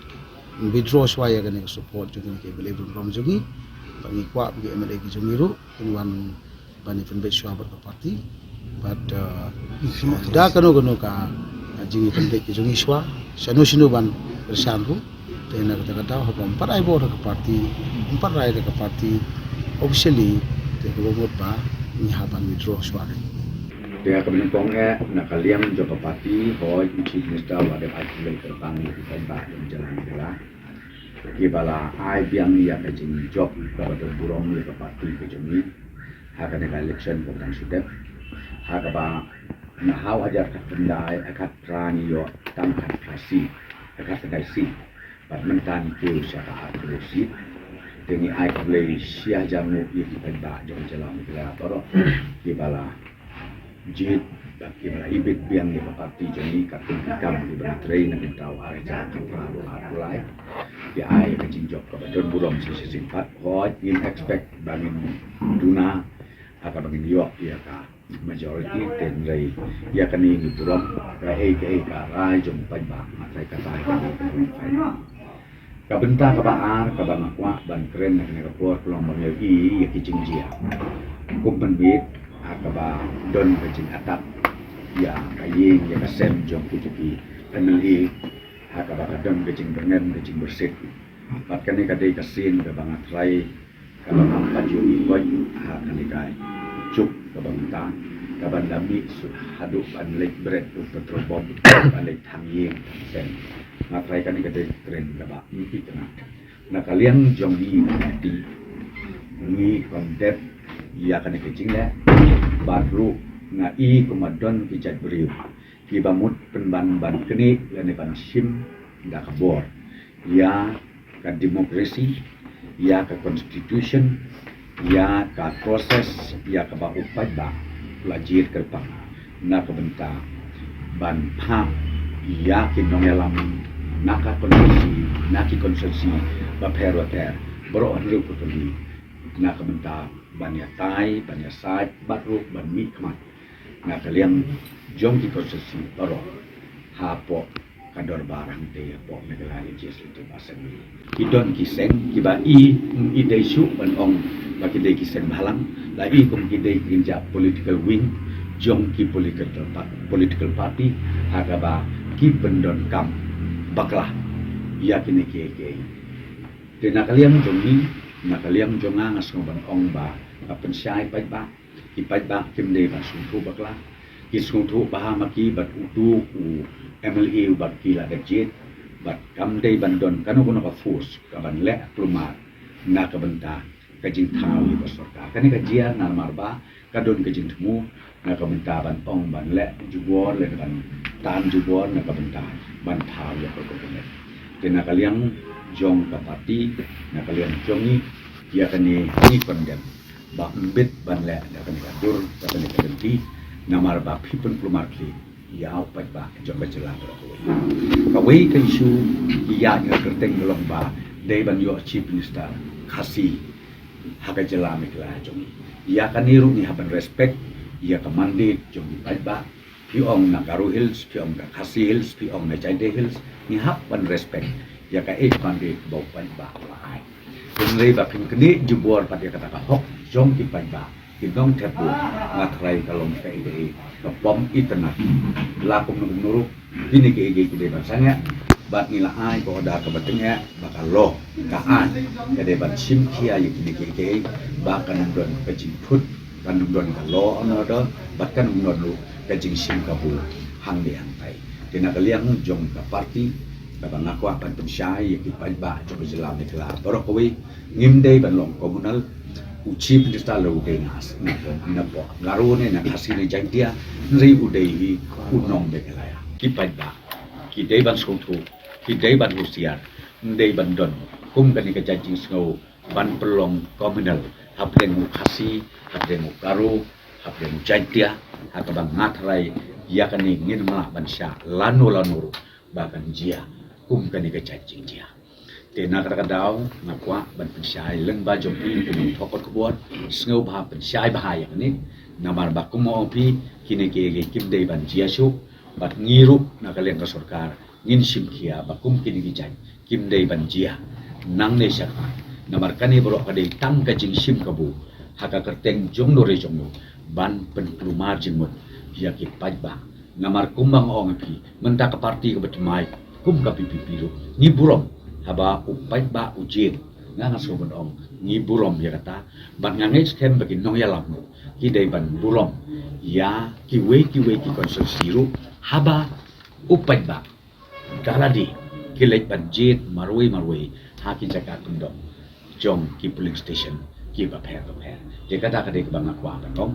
withdraw shuwa ïa kane ka support jong kine ki M L A barim jong ngi. Ba ngi kwah ba ki M L A ki jong ngi ruh kin wan ban ïapynbeit shuwa bad ka party. Bad uh, da kano kano ka uh, jingïapynbeit ka jong ngi shuwa shano shano ban kyrshan ruh. Te na kata ka daw haba ym pat ai bor da ka party, ym pat rai da ka party officially, te kaba mut ba ngi hap ban withdraw shuwa. Te ha kaba nyngkong eh na ka liang jong ka party, hooid u Chief Minister u la dep ai khublei kyrpang ïa ki paidbah jong ka jylla Meghalaya kiba la ai biang ïa ka jingjop kaba don burom ïa ka party ka jong ngi ha kane ka election kaba dang shu dep, ha kaba na ha u hajar khatkhyndai, khatphra ngi ïoh tang khatphra seat, khatkhyndai seat. Bad mynta ngi kiew sha ka arphew seat. Te ngi ai khublei shi hajar nguh ïa ki paidbah jong ka jylla Meghalaya baroh kiba la jied bad kiba la ibit biang ïa ka party jong ngi, katkum ki kam kiba ngi trei na ka bynta u ar hajar khatphra haduh arphew lai. Ki ai ka jingjop kaba don burom shisha shisien pat. Hooid ngim expect ba ngin duna ha kaba ngin ïoh ïa ka majority, te hynrei ïa kane ngi burom. Kaei kaei ka rai jong u paidbah, nga tharai kata hi ka dei ka rai. Ka bynta kaba ar kaba nga kwah ban kren ha kane ka por ka long ba ngi ïohi ïa ki jingjia Kum ban mih ha kaba don ka jingatat ïa ka ïing ïa ka sem jong kito ki M L A, ha kaba ka don ka jingbyrngem ka jingbyrsit. Bad kane ka dei ka sien kaba nga trai kaba ngam pat ïohi koit ha kane ka juk kaba mynta, kaba la mih suk haduh ban leit bret u petrol bomb, ban leit thang ïing thang sem. Nga trai kane ka dei ka kren kaba ym itynnad. Na ka liang jong ngi, ngi condemn ïa kane ka jingleh, bad ruh nga i kumba don ki jait briew kiba mut pynban ban knieh lane ban shim da ka bor ïa ka democracy, ïa ka constitution, ïa ka process, ïa kaba u paidbah u la jied kyrpang na ka bynta ban phah ïa ki nongïalam na ka constituency, na ki constituency bapher bapher, baroh hynriew ka kali, na ka bynta ban ïatai, ban ïasaid, bad ruh ban mihkhmat na ka liang jong ki constituency baroh hapoh ka dorbar hangtei hapoh Meghalaya Legislative Assembly. Ki don ki seng kiba i, i dei shuh ban ong ba ki dei ki seng bhalang, la i kum ki dei ki kynja political wing jong ki political pa-, political party, ha kaba ki pyndonkam bakla ïa kine kiei kiei. Te na ka liang jong ngi, na ka liang jong nga, nga sngew ban ong ba ka pynshai paidbah, ki paidbah kim dei ban sngewthuh bakla. Ki sngewthuh bha ma ki bad utu u M L A uba ki la dep jied, bad kam dei ban don kano kano ka force kaban leh kulmar na ka bynta ka jingthaw ïa ka sorkar. Kane ka jia namar ba ka don ka jingthmu na ka bynta ban ong ban leh jubor, leh ban tan jubor na ka bynta ban thaw ïa ka government. Te na ka liang jong ka party, na ka liang jong ngi, ïa kane ngi condemn ba ym bit ban leh da kane ka dur, da kane ka lynti, namar ba phi pynkulmar khlieh ïa u paidbah jong ka jylla baroh kawei. Kawei ka issue ïa ka kyrteng ka long ba dei ban ïoh Chief Minister Khasi ha ka jylla Meghalaya jong ngi. Ïa kane ruh ngi hap ban respect ïa ka mandate jong ki paidbah. Phi ong na Garo Hills, phi ong na Khasi Hills, phi ong na Jaintia Hills, ngi hap ban respect ïa kaei ka mandate ba u paidbah u la ai. Hynrei ba phin knieh jubor pat ïa kata ka hok jong ki paidbah, ki nongthep vote, nga trai ka long kaei kaei ka bym itynnad. La kumno kumno ruh, kine kiei kiei ki dei ban sangeh, bad ngi la ai ka order kaba tyngeh ba ka law ka ai, ka dei ban shim khia ïa kine kiei kiei, ba kan ym don ka jingphut, kan ym don ka law and order, bad kan ym don ruh ka jingshim kabu hangne hangtai. Te na ka liang jong ka party, kaba nga kwah ban pynshai ïa ki paidbah jong ka jylla Meghalaya baroh kawei, ngim dei ban long communal. U Chief Minister la u dei na, na, na Garo ne na Khasi ne Jaintia, hynrei u dei hi u nong Meghalaya. Ki paidbah ki dei ban sngewthuh, ki dei ban husiar, ym dei ban don kum kane ka jait jingsngew ban pynlong communal hapdeng u Khasi, hapdeng u Garo, hapdeng u Jaintia, ha kaba nga trai ïa kane ngin ym lah ban shah lano lano ruh ba kan jia kum kane ka jait jingjia. Te na kata ka daw nga kwah ban pynshai lyngba jong phi ki nongthoh kot khubor, sngewbha pynshai bha ïa kane, namar ba kum ong phi, kine kiei kiei kim dei ban jia shuh, bad ngi ruh na ka liang ka sorkar ngin shim khia ba kum kine ki jait kim dei ban jia nangne sha khmat. Namar kane baroh ka dei tang ka jingshim kabu ha ka kyrteng jong no re jong no ban pynkulmar jingmut ïa ki paidbah. Namar kumba nga ong ïa phi, mynta ka party kaba thymmai kum ka P P P ruh ngi burom haba u paidbah u jied. Nga nga sngew ban ong ngi burom ïa kata, bad nga ngeit skhem ba ki nongïalam ruh ki dei ban burom ïa kiwei kiwei ki constituency ruh haba u paidbah ka la dei ki leit ban jied marwei marwei ha ki jaka kyndong jong ki polling station kiba pher bapher. Te kata ka dei kaba nga kwah ban ong,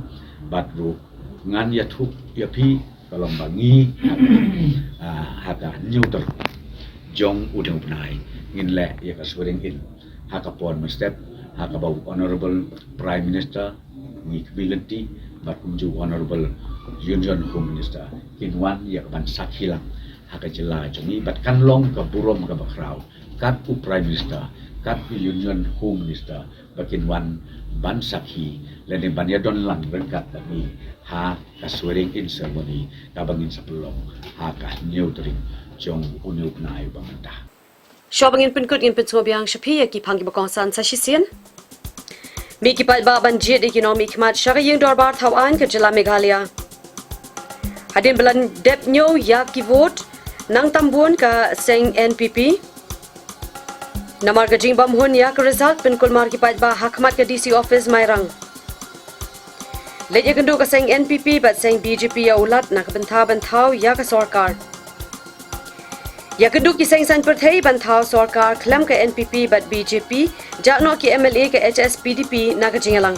bad ruh ngan ïathuh ïa phi ka long ba ngi ha ka, ah, ha ka hynñiew tarik jong une u bnai ngin leh ïa ka swearing in ha ka por mynstep, ha kaba u Honorable Prime Minister, ngi khmih lynti, bad kumjuh u Honorable Union Home Minister kin wan ïa ka ban sakhi lang ha ka jylla jong ngi, bad kan long ka burom kaba khraw kat u Prime Minister, kat u Union Home Minister ba kin wan ban sakhi lane ban ïadon lang ryngkat bad ngi ha ka swearing in ceremony kaba ngin sa pynlong ha ka hynñiew tarik jong une u bnai uba mynta. Shuwa ba ngin pynkut, ngin pynsngewbiang sha phi ïa ki phang kiba kongsan sa shisien. Mih ki paidbah ban jied ïa ki nongmihkhmat sha ka ïing dorbar thaw aiñ ka jylla Meghalaya. Hadien ba la dep ñiew ïa ki vote, nang tam bun ka seng N P P. Namar ka jingbymhun ïa ka result, pynkulmar ki paidbah ha khmat ka D C office Mairang. Leit ïakynduh ka seng N P P bad seng B J P ïa u Lat na ka bynta ban thaw ïa ka sorkar. Ïakynduh ki seng saiñ pyrthei ban thaw sorkar khlem ka N P P bad B J P, jah noh ki M L A ka H S P D P na ka jingïalang.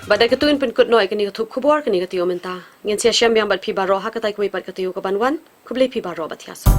Bad da katei ngi pynkut noh ïa kane ka thup khubor, kane ka taïew mynta. Ngin sa ïashem biang bad phi baroh ha katai kawei pat ka taïew kaban wan. Khublei phi baroh, bad thiah suk.